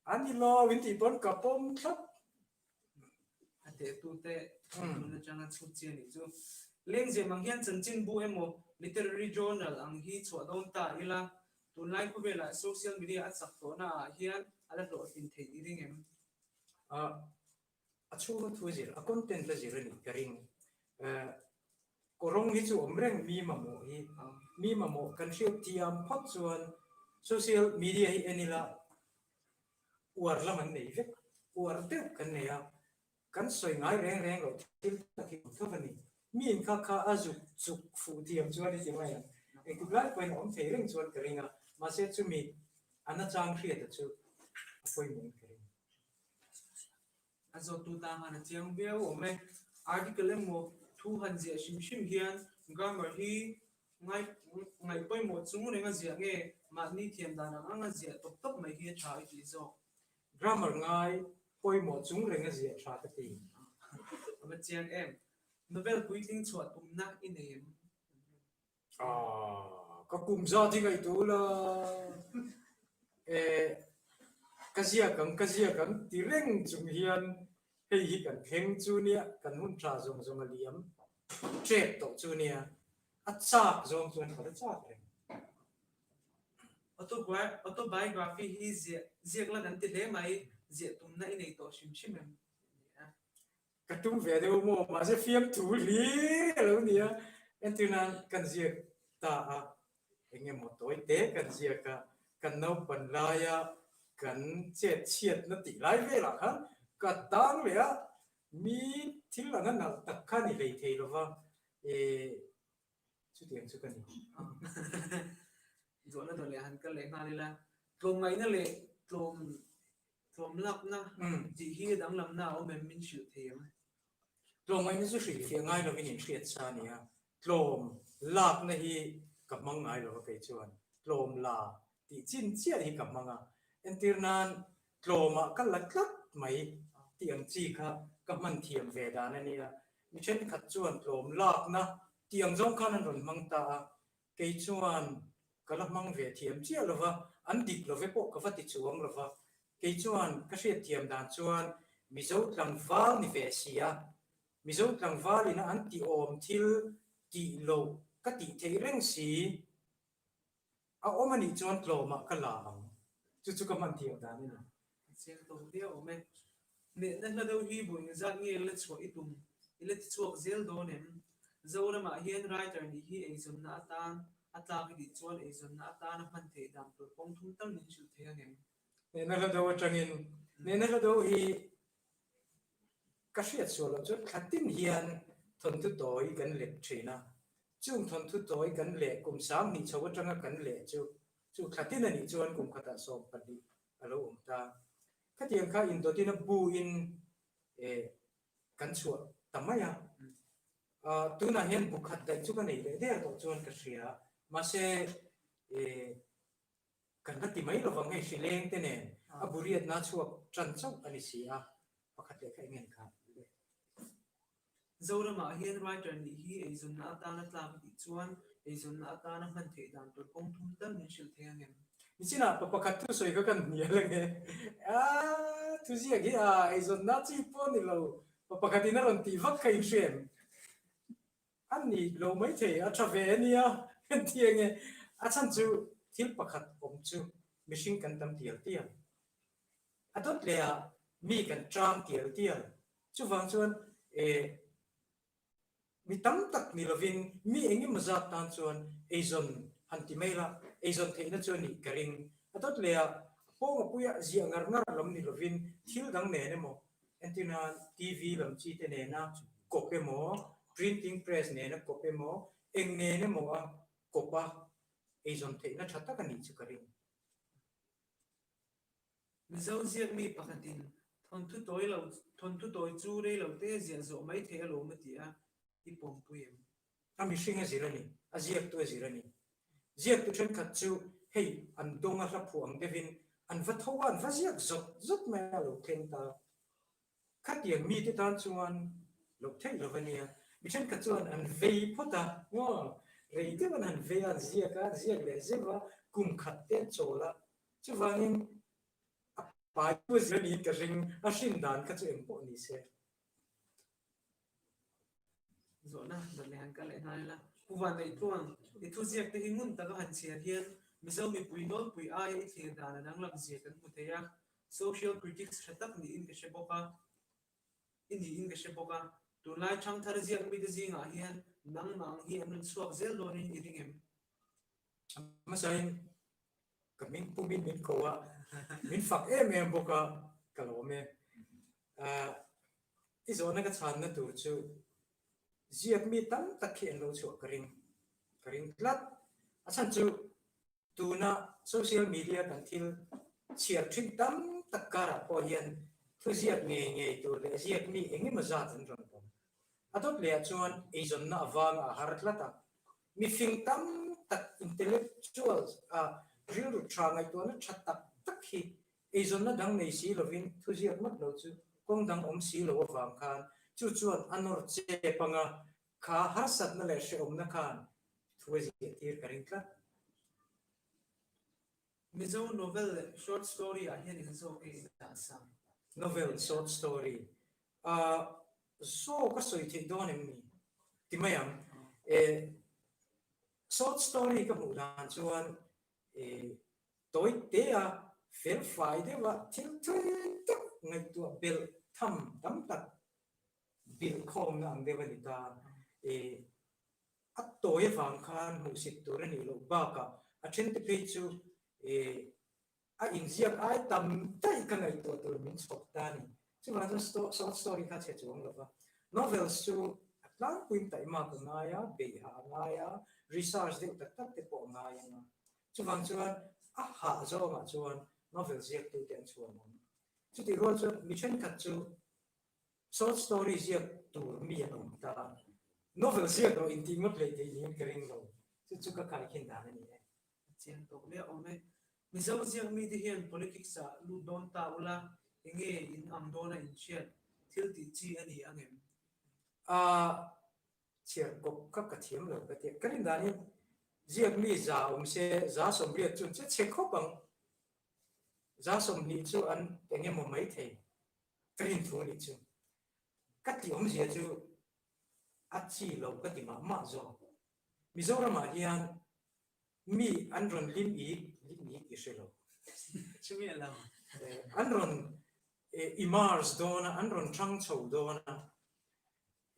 A ni lo, in tih pawn ka pawm thlap. A tehtute tun atanga chhut chi a nih chu. Lengzem ang hian chanchinbu emaw literary journal ang hi chhuah dawn ta ila, tunlai khawvelah social media a chak tawhna ah hian a la hlawhtlin theih i ring em? A chhunga thu zir, a content la zir a nih ka ring. Kawrawng hi chu awm reng mi mamawh hi, mi mamawh kan hriat thiam phawt chuan social media hi en ila uar lam an nei vek, uar deuh kan nei a, kan sawi ngai reng reng loh thil tak hi awm thlawp a ni. Mi in kha kha a zuk chuk fuh thiam chuan i ti mai ang, engtik lai pawhin a awm thei reng chuan ka ring a, mahse chumi a nachang hriata chu a pawimawh in ka ring. A zawttu ta han a chiang viau awm e. Article emaw thu han ziah hrim hrim hian grammar hi ngai ngaih pawimawh chung reng a ziah nge mahni thiam dan ang ang a ziah tawp tawp mai hi a tha i tih zawk. Grammar ngai pawimawh chung reng a ziah tha ka ti. A va chiang em. Novel puitling chhuah tumna i nei em? Ah, ka kum zat hi ngaihtuah ula. Eh, ka ziak ang, ka ziak ang ti reng chung hian hei hi kan thleng chu nia, kan hun tha zawng zawng a liam tep tawh chu nia, a chak zawng chuan ka la chak reng. Autobiography hi ziah ziak la kan ti hle mai, ziah tumna i nei tawh hrim hrim em? Ka tum ve deuh maw? Mahse fiamthu hlir a lo ni a, entir nan kan ziak ta a, eng emaw tawi te kan ziak a, kan naupan laia kan chet chhiatna tih lai velah khan ka tang leh a, mi thil anga nalh tak kha ni hlei thei lova, eh chutiang chu ka ni. Zawhna dawh leh han kal leh nghal ila, tlawmngaihna leh tlawm Tlawm lakna tih hi danglamna a awm em min hrilh thei em? Tlawmngaihna chu hrilhfiah ngai lovin in hriat sa a ni a, tlawm lakna hi ka hmang ngai lo a kei chuan tlawm la tih chin chiah hi ka hmang a, entir nan tlawmah ka la tlat mai tih ang chi kha ka hman thiam ve dan a nia, mi thenkhat chuan tlawm lakna tih ang zawng khan an rawn hmang ta a. Kei chuan ka la hmang ve thiam chiah lo va, an dik lo ve pawh ka va ti chuang lo va. Kei chuan ka hriat thiam dan chuan Mizo tlangval ni ve si a, Mizo tlangval ina an ti awm thil tih loh ka tih theih reng si. A awm a nih chuan tlawmah ka la ang. Chu chu ka hman thiam dan a ni. A chiang tawk viau awm e. Hnehna hla deuh hi vawi engzat nge la chhuah i tum i la ti chhuak zel dawn em? Zoramah hian writer nih hi eizawnna atan a tlak i tih chuan eizawnna atana hman theih dan tur kawng thum tal min hrilh thei ang em? Hnehna hla deuh atangin hnehna hla deuh hi Ka hriat sual loh chuan thla tin hian thawnthu tawi kan let thin a, chung thawnthu tawi kan leh kum 2000 chho atanga kan leh chu chu thla tin a nih chuan kum khatah 12 a lo awm ta. Khatiang kha indawtin a buin eh kan chhuah ta mai a, tunah hian bu khat daih chu ka nei leh der tawh chuan ka hria, mahse eh Kan la ti mai lovang hei hrileng te nen a buriatna chhuak tan chauh a ni si a, pakhat leh kha eng nge kha le? Zoramah hian writer nih hi eizawnna atana tlak a tih chuan eizawnna atana hman theih dan tur kawng thum tal min hrilh thei ang em? Nichinah pa pakhat thusawi kha kan hnial ang e. Aaa thuziak hi a eizawnna chi pawh a ni lo, pa pakhatin a rawn tih vak kha inhre em? A ni lo maithei, a tha ve a nia, heti enge a chhan chu thil pakhat awm chu mihring kan tam tial tial. A dawt leh ah mi kan tang tial tial. Chuvang chuan eh mi tam tak ni lovin mi engemaw zat tan chuan eizawn han ti mai la, eizawn theihna chu a nih ka ring. A dawt leh ah a pawng a puia ziah ngar ngar lam ni lovin thil dang nen emaw Entirna, TV lam chi te nena kawp emaw, printing press nena kawp emaw, eng nen emaw a kawp a eizawn theihna tha tak a nih chu ka ring. Mizo ziakmi pakhatin thawnthu tawi lo thawnthu tawi chu rei lo te ziah zawh mai thei alawm a ti a, i pawmpui em? A mihring a zir a ni, a ziaktu a zir a ni. Ziaktu thenkhat chu hei an dawng a hla phuah ang deuhin an va tho a, an va ziak zawt zawt mai a lo thleng ta. Khatiang mite tan chuan loh theih lo a nia. Mi thenkhat chuan an vei phawt a, maw? Rei deuh an han vei a, an ziak a, an ziak leh zeuh a, kum khat te an chawl a. Chuvangin a paitu a zir a niin ka ring, a hrin dan kha chu engpawh ni se. Zawhna dawt leh han kal leh nghal ila. Pu Vanneih Tluang, i thuziak te hi ngun taka han chhiar hian Mizo mipui nawlpui aia i thlir dan a danglam zia kan hmu thei a, social critics tha tak niin ka hre bawk a, i niin ka hre bawk a. Tunlai thangthar ziak mite zingah hian nangmah ang hi an rawn chhuak zel dawnin i ring em? A hmasain ka hming pumin min ko a, min fak em em bawk a, ka lawm e. I zawhna ka chhanna tur chu ziak mi tam tak khi an lo chhuah ka ring, ka ring tlat. A chhan chu tuna social media kan thil chhiar thin tam tak karah pawh hian thuziak ngei ngei tur leh ziak mi eng emaw zat an rawn awm. A dawt lehah chuan eizawnna avanga a har tlat a, mifing tam tak intellectuals a rilru tha ngaihtuahna tha tak tak hi Eizawnna dang nei si lovin thuziak ngawt lo chu kawng dang awm si lo avang khan chu chuan a nawr chep anga kha harsatna leh hrehawmna khan thu a ziah tir ka ring tlat. Mizo novel leh short story ah hian eng zawk nge i dah sang? Novel, short story ah zawk a sawi theih dawn em ni? Ti mai ang. Eh, short story ka hmuh dan chuan eh Tawi tea felfai deuha thil thui tak ngaihtuah belh tham tam tak bilh khawmna ang deuh a ni ta. I a tawi avang khan hmuhsit tur a nih loh bakah a thente phei chu i a inziak ai tam daih ka ngaihtuah tur min chhawp ta a ni. Chuvang chuan short story kha chhe chuang lo va. Novels chu a tlangpuiin taihmak a ngai a, beihah a ngai a, research deuh tak tak te pawh a ngai ang a. Chuvang chuan a hah zawngah chuan novel ziaktute an chhuan ang. Chutih rual chuan mi thenkhat chu short story ziak tur mi an awm ta a, novel ziak rawh intih ngawt leh theih niin ka ring lo. Chu chu ka kaikhin dan a ni e. A chiang tawk hle awm e. Mizo ziak mite hian politics ah lut dawn ta ula, enge in ang dawna inhriat thil tih chi a ni ang em? Aaa. Chhiar kawp kha ka thiam lo ka tia. Ka rin danin Ziak mi za awm se, 80% chuan che chhe khawp ang. 20% chu an eng emaw mai thei. Ka rin thu a nih chu. Ka tih awmzia chu a chi lo ka ti mah mah zawk. Mizoramah hian mi an rawn lim ik, lim ik i hre lo. Chumi a lo. An rawn immerse dawn a, an rawn thang chho dawn a.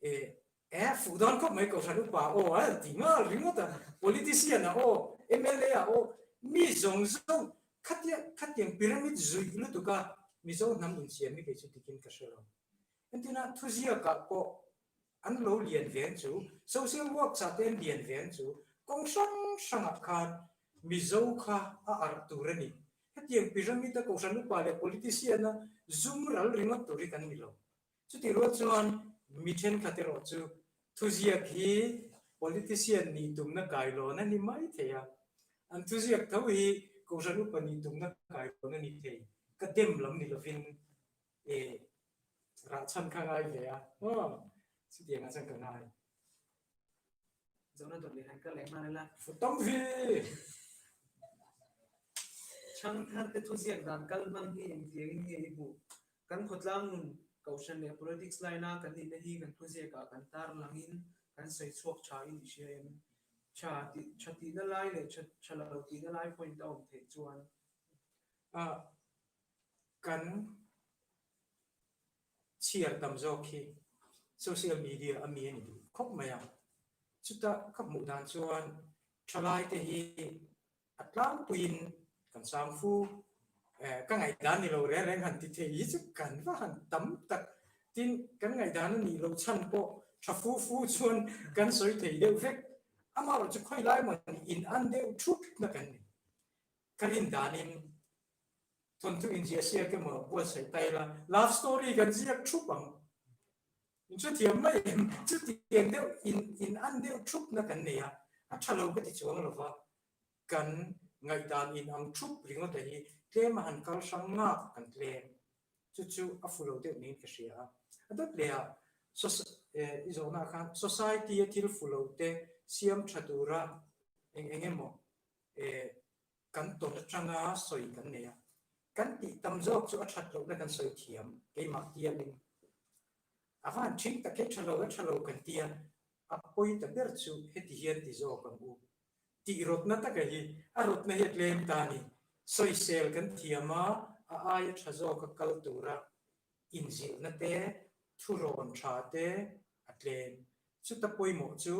E fuh dawn khawp mai Kohhran upa aw a ti nghal ringawt a, politician a aw, mla a aw, mi zawng zawng khatia khatiang pyramid zuih lutuk a Mizo hnam insiam hi kei chu dikin ka hre lo. Entina thuziakah pawh an lo lian ve ang chu, social works ah te an lian ve ang chu, kawng hrang hrangah khan Mizo kha a arh tur a ni. Hetiang pyramid a Kohhran upa leh politician a zum ral ringawt tur hi kan ni lo. Chutih rual chuan mi thenkhat erawh chu thuziak hi politician nih tumna kailawn a ni mai thei a, an thuziak tho hi Kohhran upa nih tumna kailawn a ni thei. Ka dem lam ni lovin e rahchhan kha ngai ve a, aw chutiangah chuan ka ngai. Zawhna dawt leh han kal leh nghal ila. Futam hi! Chhangthar te thuziak dan kal hmang hi engtiangin nge i hmuh? Kan khawtlang nun, Kohhran leh politics line a kan nihna hi kan thuziakah kan tar langin kan sawi chhuak tha in i hria em? Tha tih, tha tihna lai leh tha, tha lo tihna lai point a awm theih chuan. A kan chhiar tam zawk hi social media a mi a ni duh khawp mai a. Chuta ka hmuh dan chuan thalaite hi a tlangpuiin kan sang fu. Ka ngaihdan ni lo reng reng han ti thei hi chu kan va han tam tak. Tin, kan ngaihdan a nih loh chhan pawh tha fu fu chuan kan sawi thei deuh vek. Amaherawhchu khawi lai maw in an deuh thup na kan ni. Ka rin danin Thawnthu inziah siak emaw buatsaih ta ila, love story kan ziak thup ang. In hrethiam mai em? Chutiang deuh in in an deuh thupna kan nei a, a tha lo ka ti chuang lo va, kan ngaihdan in ang thup ringawta hi tlem a han kal hrang ngak kan tlem. Chu chu a fu lo deuh niin ka hria a. A dawt leh ah i zawhna ah khan society a thil fu lo te siam tha tura eng eng emaw Kan tawn atanga sawi kan nei a, kan tih tam zawk chu a that lohna kan sawi thiam keimah tiamin a van ṭhing tak hi ṭha lo a ṭha lo kan tia, a pawi ta ber chu heti hian ti zawk ang u tih rawtna taka hi a rawtna hi a tlem ta a ni. Sawisel kan thiam a, a aia ṭha zawka kal tura inzilhna te, thurawn ṭha te a tlem. Chuta pawimawh chu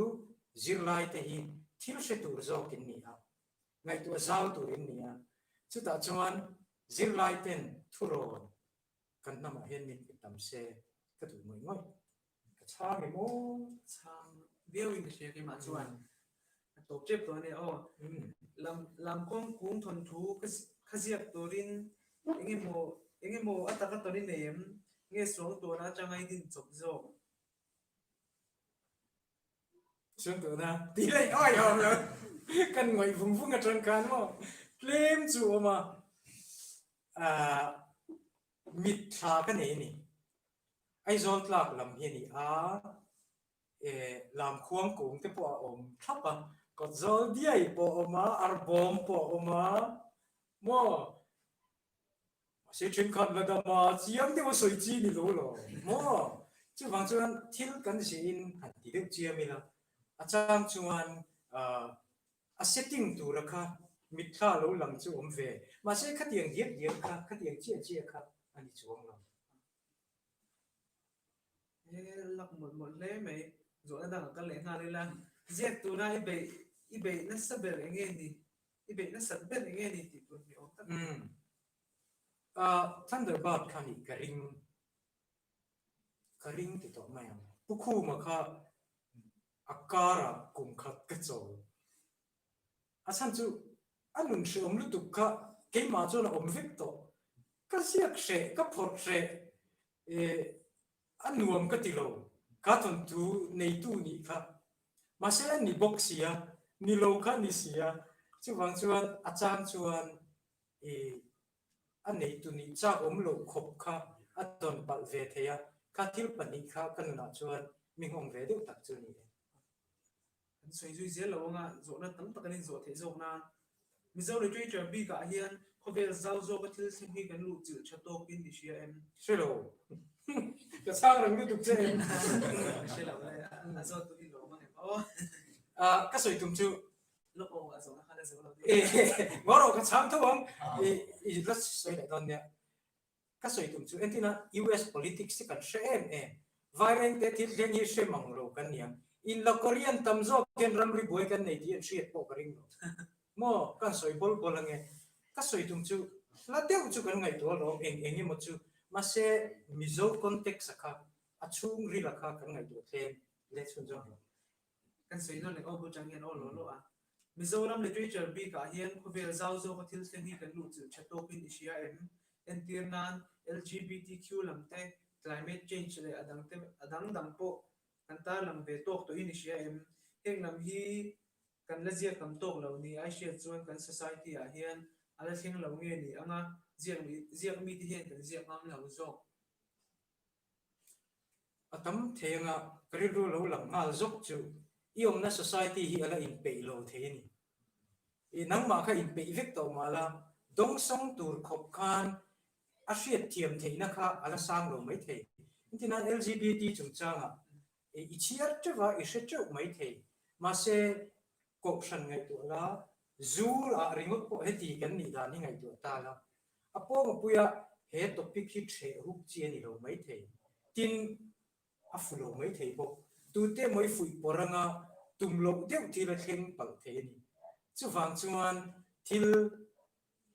zirlaite hi thil hre tur zawkin ni a, ngaihtuah zau turin ni a, chutah chuan zirlai ten thurawn kan hnamah hian min pe tam se ka duh ngawih ngawih. Ka chhang em aw? Chhang viauin ka hria keimah chuan a tawp tep tawh a nia aw. Lam lamkawng kung thawnthu kha ziak turin engemaw engemaw a taka tawn i nei em? Nge suangtuahna atanga i din chawp zawk? Chuan tuna ti leh awi awm lo kan ngawih vung vung atang khan maw tlem chu awm a ah mit thla ka nei a ni. Aizawl tlak lam hi a ni a, eh Lamkhuang kung te pawh a awm thlap a, Kawtzawl diai pawh a awm a, Arbawm pawh a awm a maw. Mahse thenkhat la dam a, chiang deuh a sawi chi ni lo lo maw? Chuvang chuan thil kan zihin han ti deuh chiam ila, a chang chuan a setting tura kha mitthla lo lang chu awm ve, mahse khatiang diak diak kha, khatiang chiah chiah kha a ni chuang lo. He lak mawlh mawlh hle mai, zawhna dang a kal leh nghal ila, ziak tura i beih i beih nasa ber eng nge ni? I beih nasat ber eng nge ni tih tur ni awm tak a ni. Ahh Thunderbird kha nih ka ring, ka ring ti tawh mai ang. Pu Khuma kha a karah kum khat ka chawl. A chhan chu a nun hreawm lutuk kha keimah chuan a awm vek tawh. Ka ziak hreh, ka phawrh hreh, eh A nuam ka ti lo, ka thawnthu neitu nih kha. Mahse a ni bawk si a, ni lo kha ni si a, chuvang chuan a chang chuan i a neitu nih chak awm loh khawp kha a tawn palh ve thei a, kha thil pahnih kha ka nunah chuan mi nghawng ve deuh tak chu a ni e. Kan sawi zui zel lo anga zawhna tam tak an inzawh theih zawk nan Mizo literature bikah hian khawvel zau zawka thil thleng hi kan luh chilh tha tawkin i hria em? Hre lo. Ka chhang reng lutuk che em? Ka hre lo le, a zawt tu hi lawm ang em aw. Ka sawi tum chu. Lawk aw a zawhna kha la zo lo deuh. Ngaw rawh ka chhang tho ang. I la sawi leh dawn nia. Ka sawi tum chu entina US politics hi kan hre em em. Vairengte thil thleng hi hre mang lo kan ni ang. In la Korean tam zawk hian ramri buai kan nei tih an hriat pawh ka ring lo. Maw kan sawi bawl bawl ange. Ka sawi tum chu hla deuh chu kan ngaihtuah alawm eng eng emaw chu. Mahse Mizo context a kha a chhungril a kha kan ngaihtuah tlem leh chhunzawm lo. Kan sawi nawn leh aw bu chang hian aw law law a. Mizoram literature bikah hian khawvel zau zawka thil thleng hi kan luh chilh tha tawkin i hria em? Entir nan LGBTQ lam te, climate change leh a dang te a dang dang pawh kan tarlang ve tawk tawhin i hria em? Heng lam hi kan la ziak tam tawk lo ni ai hriat chuan kan society ah hian a la thleng lo nge ni anga ziak ziak mite hian kan ziak ngam lo zawk. A tam thei anga ka rilru lo lang nghal zawk chu i awmna society hi a la inpeih lo thei a ni. I nangmah kha inpeih vek tawh mah la, dawngsawng tur khawp khan a hriatthiam theihna kha a la sang lo mai thei. Engtin LGBT chungchangah i chhiar teuh a, i hre teuh mai thei. Mahse, kohhran ngaihtuah la, zu ah ringawt pawh heti kan nih dan hi ngaihtuah ta la, A pawngpuia he topic hi ṭheh huk chi a ni lo maithei. Tin, a fu lo maithei bawk. Tute emaw i fuih pawr anga tum loh deuh thil a thleng palh thei a ni. Chuvang chuan thil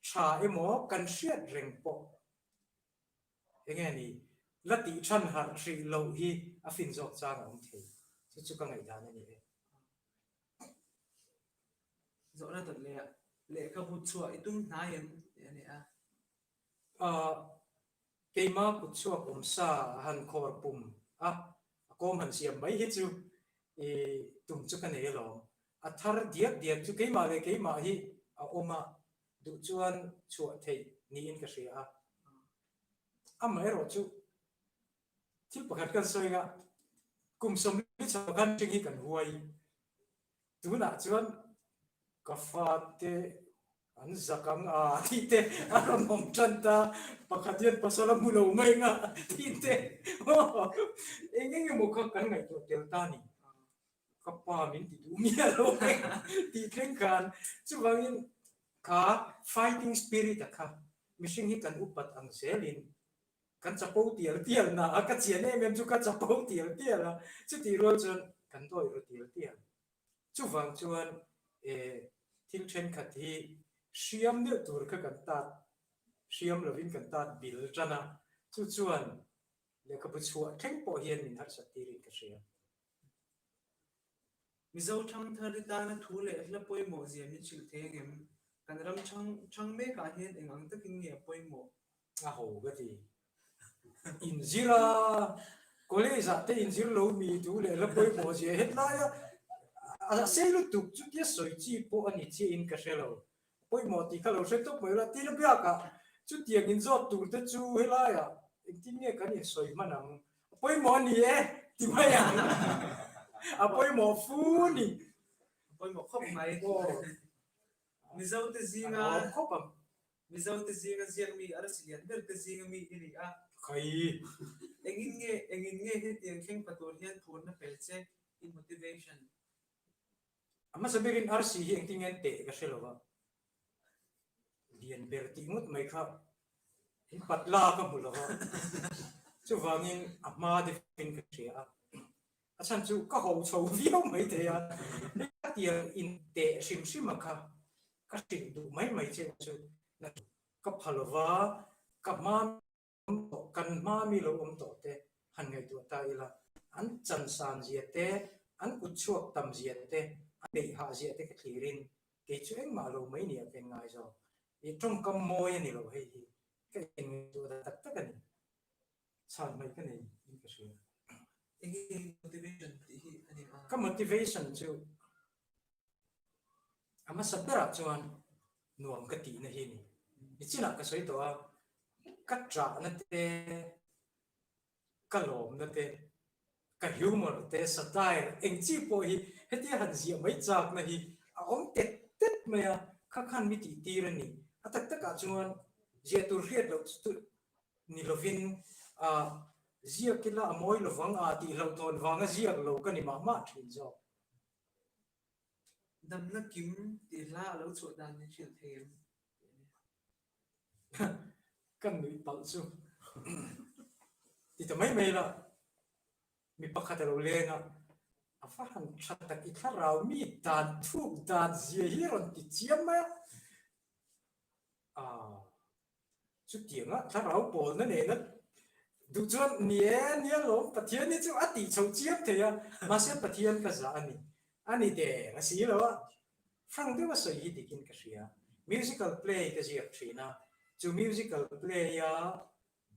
ṭha emaw kan hriat reng pawh eng nge ni, la tih ṭhan harh hrih loh hi a fin zawk chang a awm thei. Chu chu ka ngaihdan a ni e. Zawhna dawt leh lehkhabu chhuah i tum hnai em tih a ni a. Aah, keima kut chhuak awm sa a han khawr pum a, a kawm han siam mai hi chu i tum chu ka nei alawm. A thar diak diak chu keimah leh keimah hi a awm a, duh chuan chhuah theih niin ka hria a. Amaherawh chu Thil pakhat kan sawi anga kum 40 chho khan hring hi kan huai. Tunah chuan ka fate an zak ang a tih te a rawn awm tan ta, pakhat hian pasal a hmu lo mai anga tih te eng eng emaw kha kan ngaihtuah tel ta a ni. Ka pa min ti duh miah lo mai tih thleng khan chuvangin kha fighting spirit a kha mihring hi kan upat ang zelin Kan chapo tial tial na a, ka chian em em chu ka chapo tial tial a, chutih rual chuan kan dawih ru tial tial. Chuvang chuan eh thil thenkhat hi hriam deuh tur kha kan tat hriam lovin kan tat bil tan a, chu chuan lehkhabu chhuah thleng pawh hian min harsat tirin ka hria. Mizo thangthar i tana thu leh hla pawimawh zia min hrilh thei angem? Kan ram chhang chhang mekah hian eng ang takin nge a pawimawh? A ho ka ti. Inzir a, college ah te inzir lo mi thu leh hla pawimawh zia hetlai a a sei lutuk chutia sawi chi pawh a ni chiahin ka hre lo. Pawimawh tih kha lo hre tawp mai ula, tin a biakah chutiang inzawt tur te chu helaiah engtin nge kan insawi hman ang? A pawimawh a ni e ti mai ang. A pawimawh fu ni. A pawimawh khawp mai. Mizo te zinga khawp ang. Mizo te zinga ziak mi arsi lian ber te zinga mi i ni a. Khai. Engin nge engin nge hetiang thleng pa tur hian phurna pe che in motivation. A hmasa berin arsi hi engtin nge an teh ka hre lo va, lian ber tih ngawt mai kha in patla ka hmu lo va, chuvangin a hma deuhin ka hria a, a chhan chu ka ho chho viau mai thei a, hetiang in teh hrim hrim a kha ka hrilh duh mai mai che chu ka pha lo va, ka hma awm tawh, kan hma mi lo awm tawh te han ngaihtuah ta ila, an chansan zia te, an kut chhuak tam zia te, an beih hah zia te ka thlirin kei chu engmah lo mai nia ka inngai zawk. I tawngkam mawi a ni lo hei hi ka inngaihtuah dan tak tak a ni. Chhan hmaih ka nei in ka hria. Enge motivation tih hi a ni a? Ka motivation chu A hmasa berah chuan nuam ka tihna hi a ni. Nichinah ka sawi tawh a, ka ṭahna te, ka lawmna te. Ka humor te, satire, eng chi pawh hi hetia han ziah mai chakna hi a awm tet tet mai a, kha khan mi tih tir a ni. A tak takah chuan ziah tur hriat loh chu ni lovin ah ziak ila a mawi lovang a tih hlauhthawn vanga ziak lo ka ni mah mah thin zawk. Damna kim tih hla a lo chhuah dan min hrilh thei em? Kan nuih palh chu ti ta mai mai la, mi pakhat a lo leng a, a va han tha tak i thlarau mi dan thuk dan zia hi a rawn ti chiam mai a, ah chutianga thlarau pawlna nena duh chuan ni e nia lawm Pathian hi chu a tih chho chiam thei a, mahse Pathian ka zah a ni, a ni der a si lo a, Hrang deuha sawi hi dikin ka hria. Musical play ka ziak thin a, chu musical play a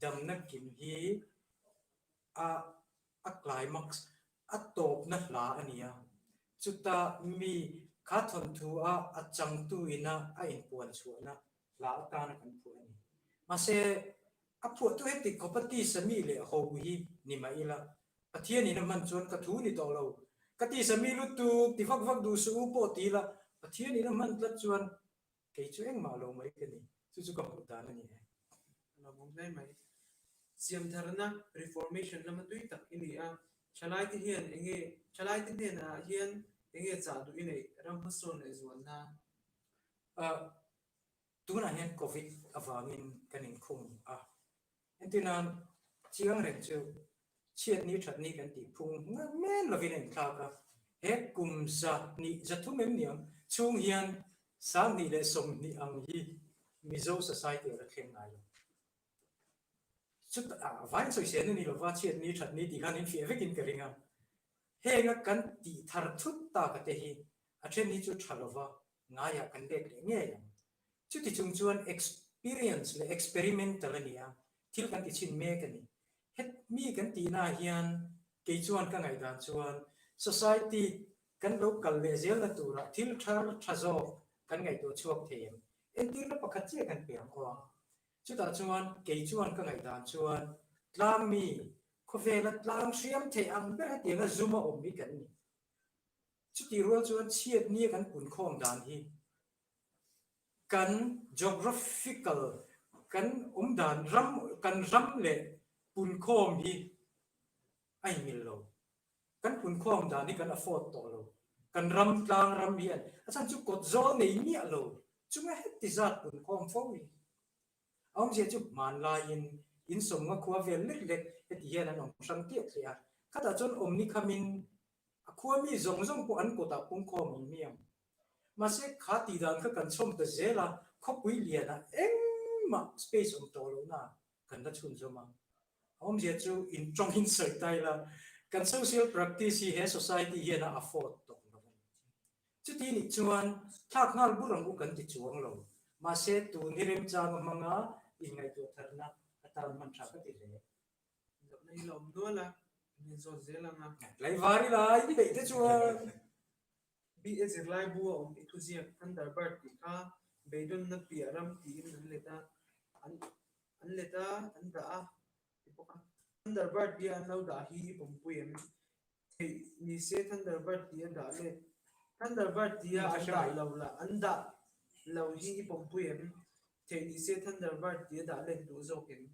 damna kim hi a a climax, a tawpna hla a ni a. Chuta mi kha thawnthu a a changtu ina a inpuan chhuahna hla atana kan phuah a ni. Mahse, a phuahtu heti khawpa tisa mi leh ho hi ni mah ila, Pathianin a hman chuan ka thu ni tawh lo. Ka tisa mi lutuk ti vak vak duh suh u pawh ti ila, Pathianin a hman tlat chuan kei chu engmah lo mai ka ni. Chu chu ka hmuh dan a ni e. A lo awm hle mai. Siamtharna, Reformation, lama tui tak i ni a. Thalaite hian enge, thalaite hnenah hian enge chah duh i neih ram hmasawn leh zual nan? Tunah hian Covid avangin kan inkhung a. Entirnan, chiang reng chu chhiatni thatni kan tih phung men lovin a inthlak a. He kum 200 300 em niang chhung hian 2020 ang hi Mizo society a la thleng ngai lo. Chutah vain sawisel a ni lova chhiatni thatni tih khan infiah vekin ka ring a. Henga kan tih thar thut taka te hi a then hi chu tha lova ngaiah kan let leh ngei ang. Chuti chung chuan experience leh experimental a ni a, thil kan ti chhin mek a ni. Hetmi kan tihnaah hian kei chuan ka ngaihdan chuan society kan lo kal leh zelna turah thil thar tha zawk kan ngaihtuah chhuak thei em? Entirna pakhat chiah kan pe ang aw a. Chutah chuan kei chuan ka ngaihdan chuan tlangmi khawvela tlang hriam theih ang ber hetianga zum a awm hi kan ni. Chutih rual chuan chhiatnia kan punkhawm dan hi kan geographical kan awm dan ram kan ram leh punkhawm hi a inmil lo. Kan punkhawm dan hi kan afford tawh lo. Kan ram tlang ram hian a chhan chu kawt zawl nei miah lo chunga heti zat punkhawm fo hi a awmzia chu hmanlaiin in sawmnga khua vel lek lek heti hian an awm hrang tiah tliah a. Khatah chuan awmni khamin A khua mi zawng zawng pawh an kutah pungkhawm ang hmiang. Mahse, kha tih dan kha kan chhawm ta zel a, khawpui lianah engmah space awm tawh lohna kan la chhunzawm a. A awmzia chu intawngin sawi ta ila, kan social practice hi he society hian a afford tawh lo a ni. Chuti nih chuan thlak nghal bur ang u kan ti chuang lo. Mahse, tun hi remchang a hmanga inngaihtuah tharna atan hman tha ka ti hle. Lohna hi la awm nual a, min zawt zel ang a. Tlaivar ila i beih te chuan. BA zirlai bu a awm i thuziak Thunderbird tih kha beidawnna piah ram tiin an let a, an an let a, an dah a ti bawk a. Thunderbird tia an lo dah hi i pawmpui em? Theih ni se Thunderbird tia dah let Thunderbird tia an dah lo la an dah lo hi i pawmpui em? Theih ni se Thunderbird tia dah let duh zawk em?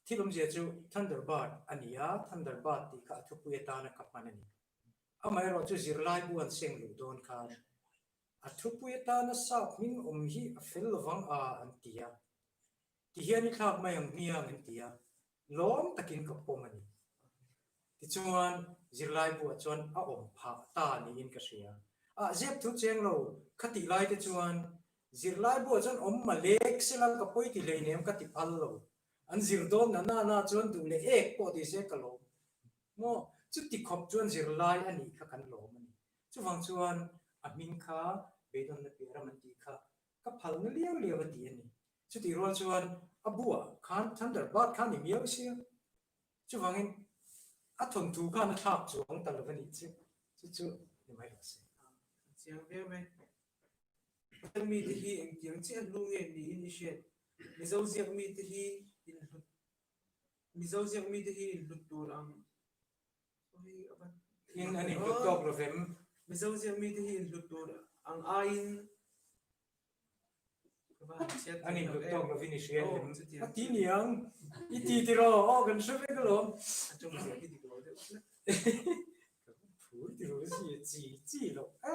Thil awmzia chu Thunderbird a ni a, Thunderbird tih kha a thupui atana ka hman a ni. Amaherawh chu zirlai bu an seng luh dawn khan a thupui atana sap hming awm hi a fel lovang a an ti a. Ti hian i thlak mai ang hmiang an ti a, lawm takin ka pawm a ni. Tichuan, zirlai buah chuan a awm phah ta niin ka hria. Ah, zep thu cheng lo, kha tih lai te chuan zirlai buah chuan awm ma lek sela ka pawi ti hleinem ka ti phal lo. An zir dawn na na na chuan duh leh ek pawh ti se ka lawm. Maw, chuti khawp chuan zirlai a nih kha kan lawm a ni. Chuvang chuan a hming kha beidawnna piah ram an tih kha ka phalna liau liau a ti a ni. Chutih rual chuan a buah khan Thunderbird kha ni miau sia. Chuvangin a thawnthu khan a thlak chuang ta lo a nih chu. Chu chu ni mai rawh se. A chiang viau mai. Pathian mite hi engtiang chiah hnu nge niin i hriat? Mizo ziak mite hi inhlut Mizo ziak mite hi inhlut tur ang. In an inhlut tawk lo vem. Mizo ziak mite hi inhlut tur ang aiin An inhlut tawk lovin i hria em? A ti niang. I ti tiraw? Aw kan hre vek alawm. A tawng ziah hi dik lo deuh hlek. Ka phur ti ru si chi chi loh e.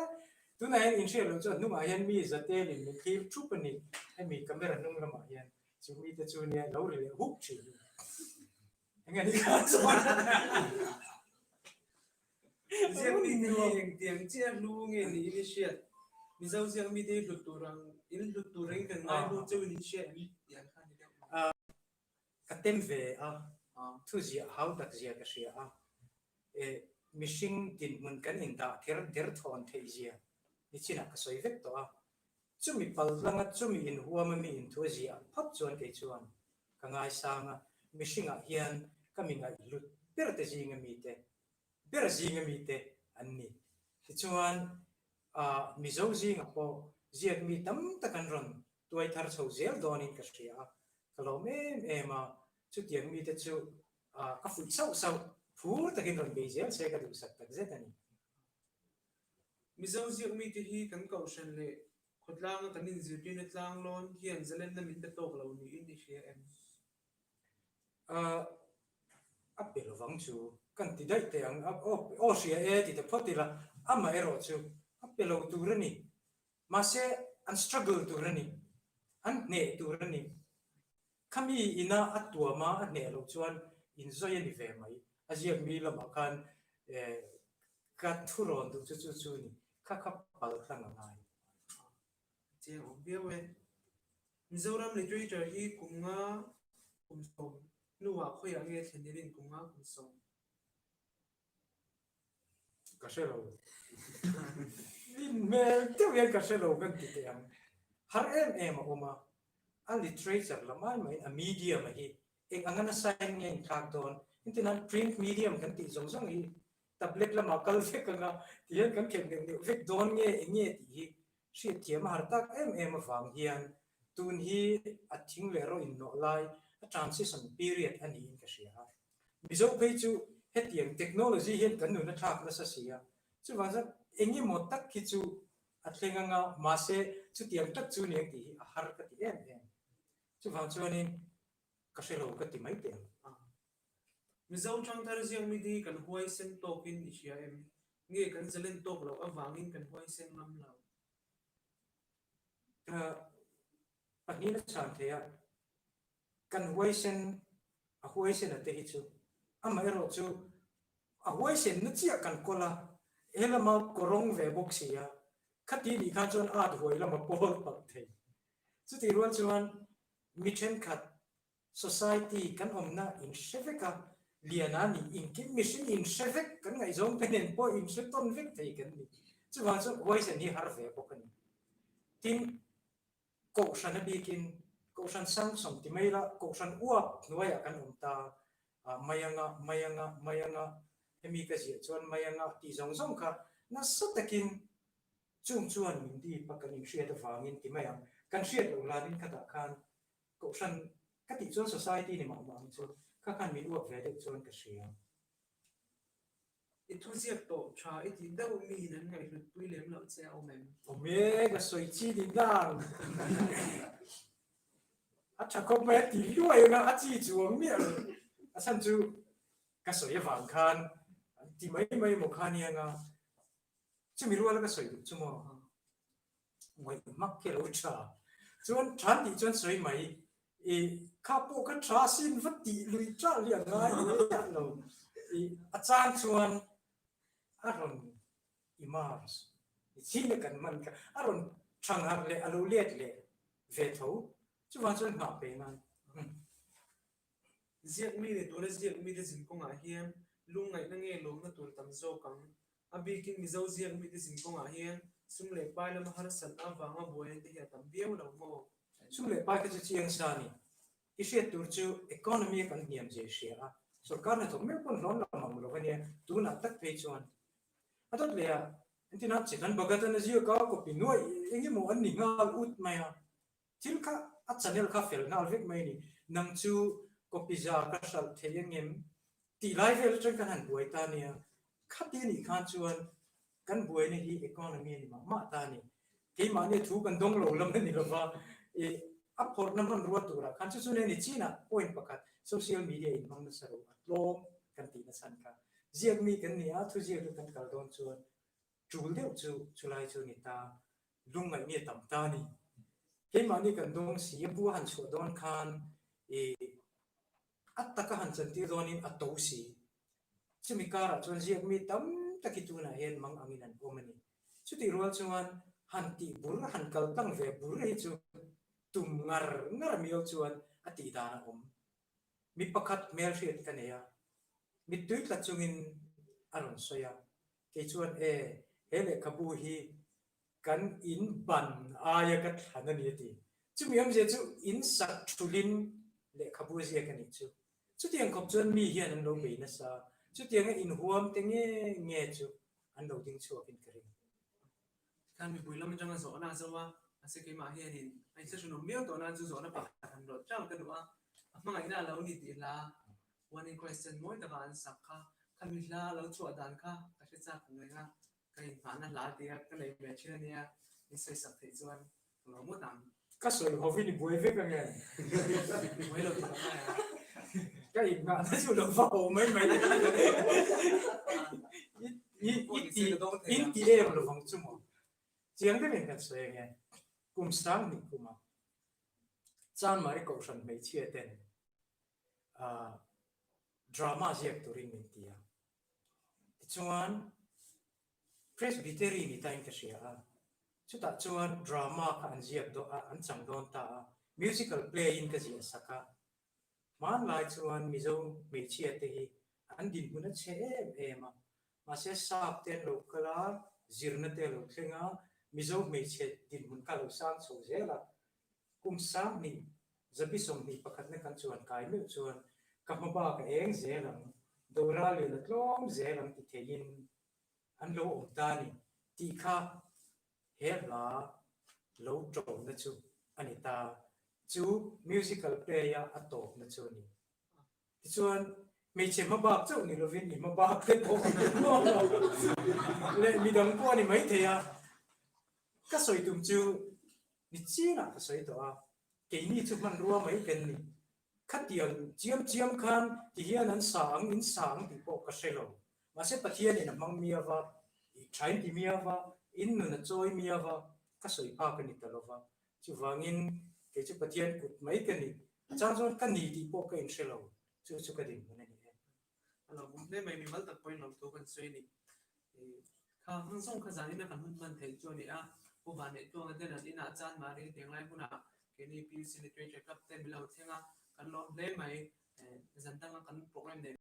Tunah hian inhriat loh chuan hnungah hian mi zatel in min thlir thup a ni. Hemi camera hnung lamah hian chu mite chu nia lo ri leh huk thin. Eng a ni kha chuan. Ziak mite hi engtiang chiah hlu nge niin i hriat? Mizo ziak mite hi hlut tur ang, in hlut tur reng kan ngai hlu chauhin in hria em? Tih ang kha a ni deuh mai. Ka tem ve a, thu ziah hau tak zia ka hria a, mihring dinhmun kan indah ther der thawn theih zia nichinah ka sawi vek tawh a, chumi paltlanga chumi inhuama mi inthu a ziah phawt chuan kei chuan ka ngaisang a, mihringah hian ka mi ngaihhlut ber te zinga mite ber zinga mite an ni. Tichuan, Mizo zingah pawh ziak mi tam tak an rawn tuai thar chho zel dawnin ka hria a, ka lawm em em a, chutiang mite chu ka fuih sauh sauh, phur takin rawn bei zel se ka duhsak tak zet a ni. Mizo ziak mite hi kan kohhran leh Khawtlanga kan inzirtirna tlanglawn hian zalenna min pe tawk lo niin i hria em? Ahh, a pe lovang chu kan ti daih teh ang, aw hria e ti ta phawt ila, amaherawh chu a pe lo tur a ni. Mahse, an struggle tur a ni, an hneh tur a ni. Khami ina a tuama a hneh loh chuan inzawi a ni ve mai. A ziak mi lamah khan ka thurawn duh chu chu chu a ni. Kha kha pal tlang a ngai. A chiang awm viau e. Mizoram literature hi kum nga kum sawm hnuah khawiah nge thlen irin kum nga kum sawm? Ka hre lo. Min hmel deuh hian ka hre lo kan ti teh ang. Har em em a awm a, a literature la mai maiin a medium a hi eng anga nasa in nge inthlak dawn? Engtin an print medium kan tih zawng zawng hi tablet lamah kal vek anga ti hian kan khelh neuh neuh vek dawn nge eng nge tih hi hriatthiam a har tak em em avang hian tun hi a thing leh rawh innawh lai a transition period a niin ka hria a. Mizo phei chu hetiang technology hian kan nun a thlak nasa si a, chuvang chuan eng emaw tak hi chu a thleng anga mahse chutiang tak chu ni ang tih hi a har ka ti em em. Chuvang chuanin ka hre lo ka ti mai teh ang. Mizo ṭangthar ziak mi hi kan huaisen tawkin i hria em? Nge kan zalen tawk loh avangin kan huaisen ngam lo? Pahnih a chhan thei a, kan huaisen a huaisen a te hi chu amaherawh chu a huaisen na chiah kan kawl a, he lama kawrawng ve bawk si a, khati nih khan chuan at huai lama pawl palh thei. Chutih rual chuan mi thenkhat Society kan awmna in hre vek a, liana nih inkim mihring in hre vek kan ngaihzawng te nen pawh in hre tawn vek thei kan ni. Chuvang chuan huaisen hi har ve bawk a ni. Tin, Kohhran a bikin Kohhran sanction ti mai la, Kohhran uap hnuaiah kan awm ta, mai anga, mai anga, mai anga, hemi ka ziah chuan mai anga tih zawng zawng kha nasa takin chung chuan min dip a kan inhriat avangin ti mai ang. Kan hriat loh hlanin khatah khan Kohhran ka tih chuan society ni mah mah ang chu kha khan min uap ve deuh chuan ka hria. I thuziak tawh tha i tih deuh miin an ngaihhlut pui lem loh che a awm em? Awm e, ka sawi chi ni nang. A tha khawp mai a ti hluai ang a, a chi chuang miah lo. A chhan chu ka sawi avang khan an ti mai mai maw kha nia nga. Chumi ruala ka sawi duh chu maw? Ngaih hmak khi a lo tha. Chuan tha tih chuan sawi mai i kha pawh kha tha sin va tih lui tah hi a ngai miah lo. I a chang chuan a rawn emerge i chhing a kan hman kha a rawn thang harh leh a lo let leh ve tho. Chuvang chuan nghah pe ngai. Ziak mi leh tuna ziak mite zin kawngah hian lungngaihna nge lawmna tur tam zawk ang? A bikin Mizo ziak mite zin kawngah hian sum leh pai lama harsatna avanga buaina te hi a tam viau lo maw? Sum leh pai kha chu chiang sa a ni. I hriat tur chu economy a kan hniam zia i hria a, sorkar hnathawk meuh pawn hlawn lam ang lo a nia, tunah tak phei chuan a dawt leh a, entirna Chetan Bhagat an a ziak a, copy nuaih eng emaw an ni nghal ut mai a, Thil kha a channel kha fel nghal vek mai a ni. Nang chu copy za ka hralh thei ang em? Tih lai vel atang kan han buai ta nia. Khati a nih khan chuan kan buaina hi economy a ni mah mah ta a ni. Keimahni a thu kan dawng lo lam a ni lova, ih a phawrhna hmanrua turah khan chu chu nen i chinah point pakhat social media inhmang nasa ro a tlawm kan tih nachhan kha. Ziak mi kan ni a, thuziak hi kan kal dawn chuan tul deuh chu chulai chu a ni ta, lungngaih mi a tam ta a ni. Keimahni kan dawng si a bu a han chhuah dawn khan ih a taka han chantir dawnin a to si. Chumi karah chuan ziak mi tam tak hi tunah hian mang angin an awm a ni. Chutih rual chuan han tih bur, han kal tlang ve bur hi chu tum ngar ngar miau chuan a tih dan a awm. Mi pakhat hmelhriat ka nei a, mittui tla chungin a rawn sawi a, kei chuan e, he lehkhabu hi Kan in ban aia ka thlan a ni a ti. Chumi awmzia chu in sak thulin lehkhabu a ziak a nih chu. Chutiang khawp chuan mi hian an lo bei nasa a, chutianga inhuam te nge nge chu an lo ding chhuakin ka ring. Tikhan mipui lam atanga zawhna a zo a, mahse keimah hianin a insahrunawm miau tawh nan chu zawhna pakhat han rawt ṭang ka duh a, a hmangaihna a lo ni tih hla One in Christ mawi taka an sak kha, khami hla a lo chhuah dan kha ka hre chak reng a, Ka inhmahna hla tia ka nei ve thin a nia, min sawi sak theih chuan ka lo ngawt ang. Ka sawi hovin i buai vek ange. Buai lo tur ang a. Ka inhmahna chu lo va ho mai mai. I ti in ti em lovang chu maw? Chiang deuhin kan sawi ange. Kum sang hnih kuma Chanmari Kohhran hmeichhia ten drama ziak turin min ti a. Tichuan, Presbytery ni tain ka hria a, chutah chuan drama kha an ziak dawn a, an chang dawn ta a, musical play in ka ziah sak a. Hmanlai chuan Mizo hmeichhia te hi an dinhmun a chhe em em a, mahse sap te an lo kal a, zirna te a lo thleng a, Mizo hmeichhe dinhmun kha a lo sang chho zel a, Kum 2000, zabi 21 na kan chuan kai meuh chuan ka hma bak a eng zel ang, Dora lian a tlawm zel ang ti theiin an lo awm ta a ni tih kha he hla lo ṭona chu a ni ta. Chu musical play-a a tawpna chu a ni. Tichuan, hmeichhe hma bak chauh ni lovin i hma bak te pawh leh midang pawh a ni maithei a. Ka sawi tum chu ni chinah ka sawi tawh a, keini chu hmanrua mai kan ni. Khatiang chiam chiam khan ti hian an sa ang, in sa ang tih pawh ka hre lo. Mahse Pathianin a hmang miau va, i thain ti miau va, in nun a chawi miau va, ka sawi phak a ni ta lo va. Chuvangin kei chu Pathian kut mai ka ni. A chang chuan ka ni tih pawh ka inhre lo. Chu chu ka dinhmun a ni e. A lo hmu hle mai, mimal tak pawhin lo thu kan sawi a ni. Kha hmang zawng kha zanin a kan hun hman theih chu a ni a, Pu Vanneihtuanga ten an inah chan mahni hetiang lai hunah keini PUC Literature Club te min lo thleng a, kan lawm hle mai. Zan danga kan program neih.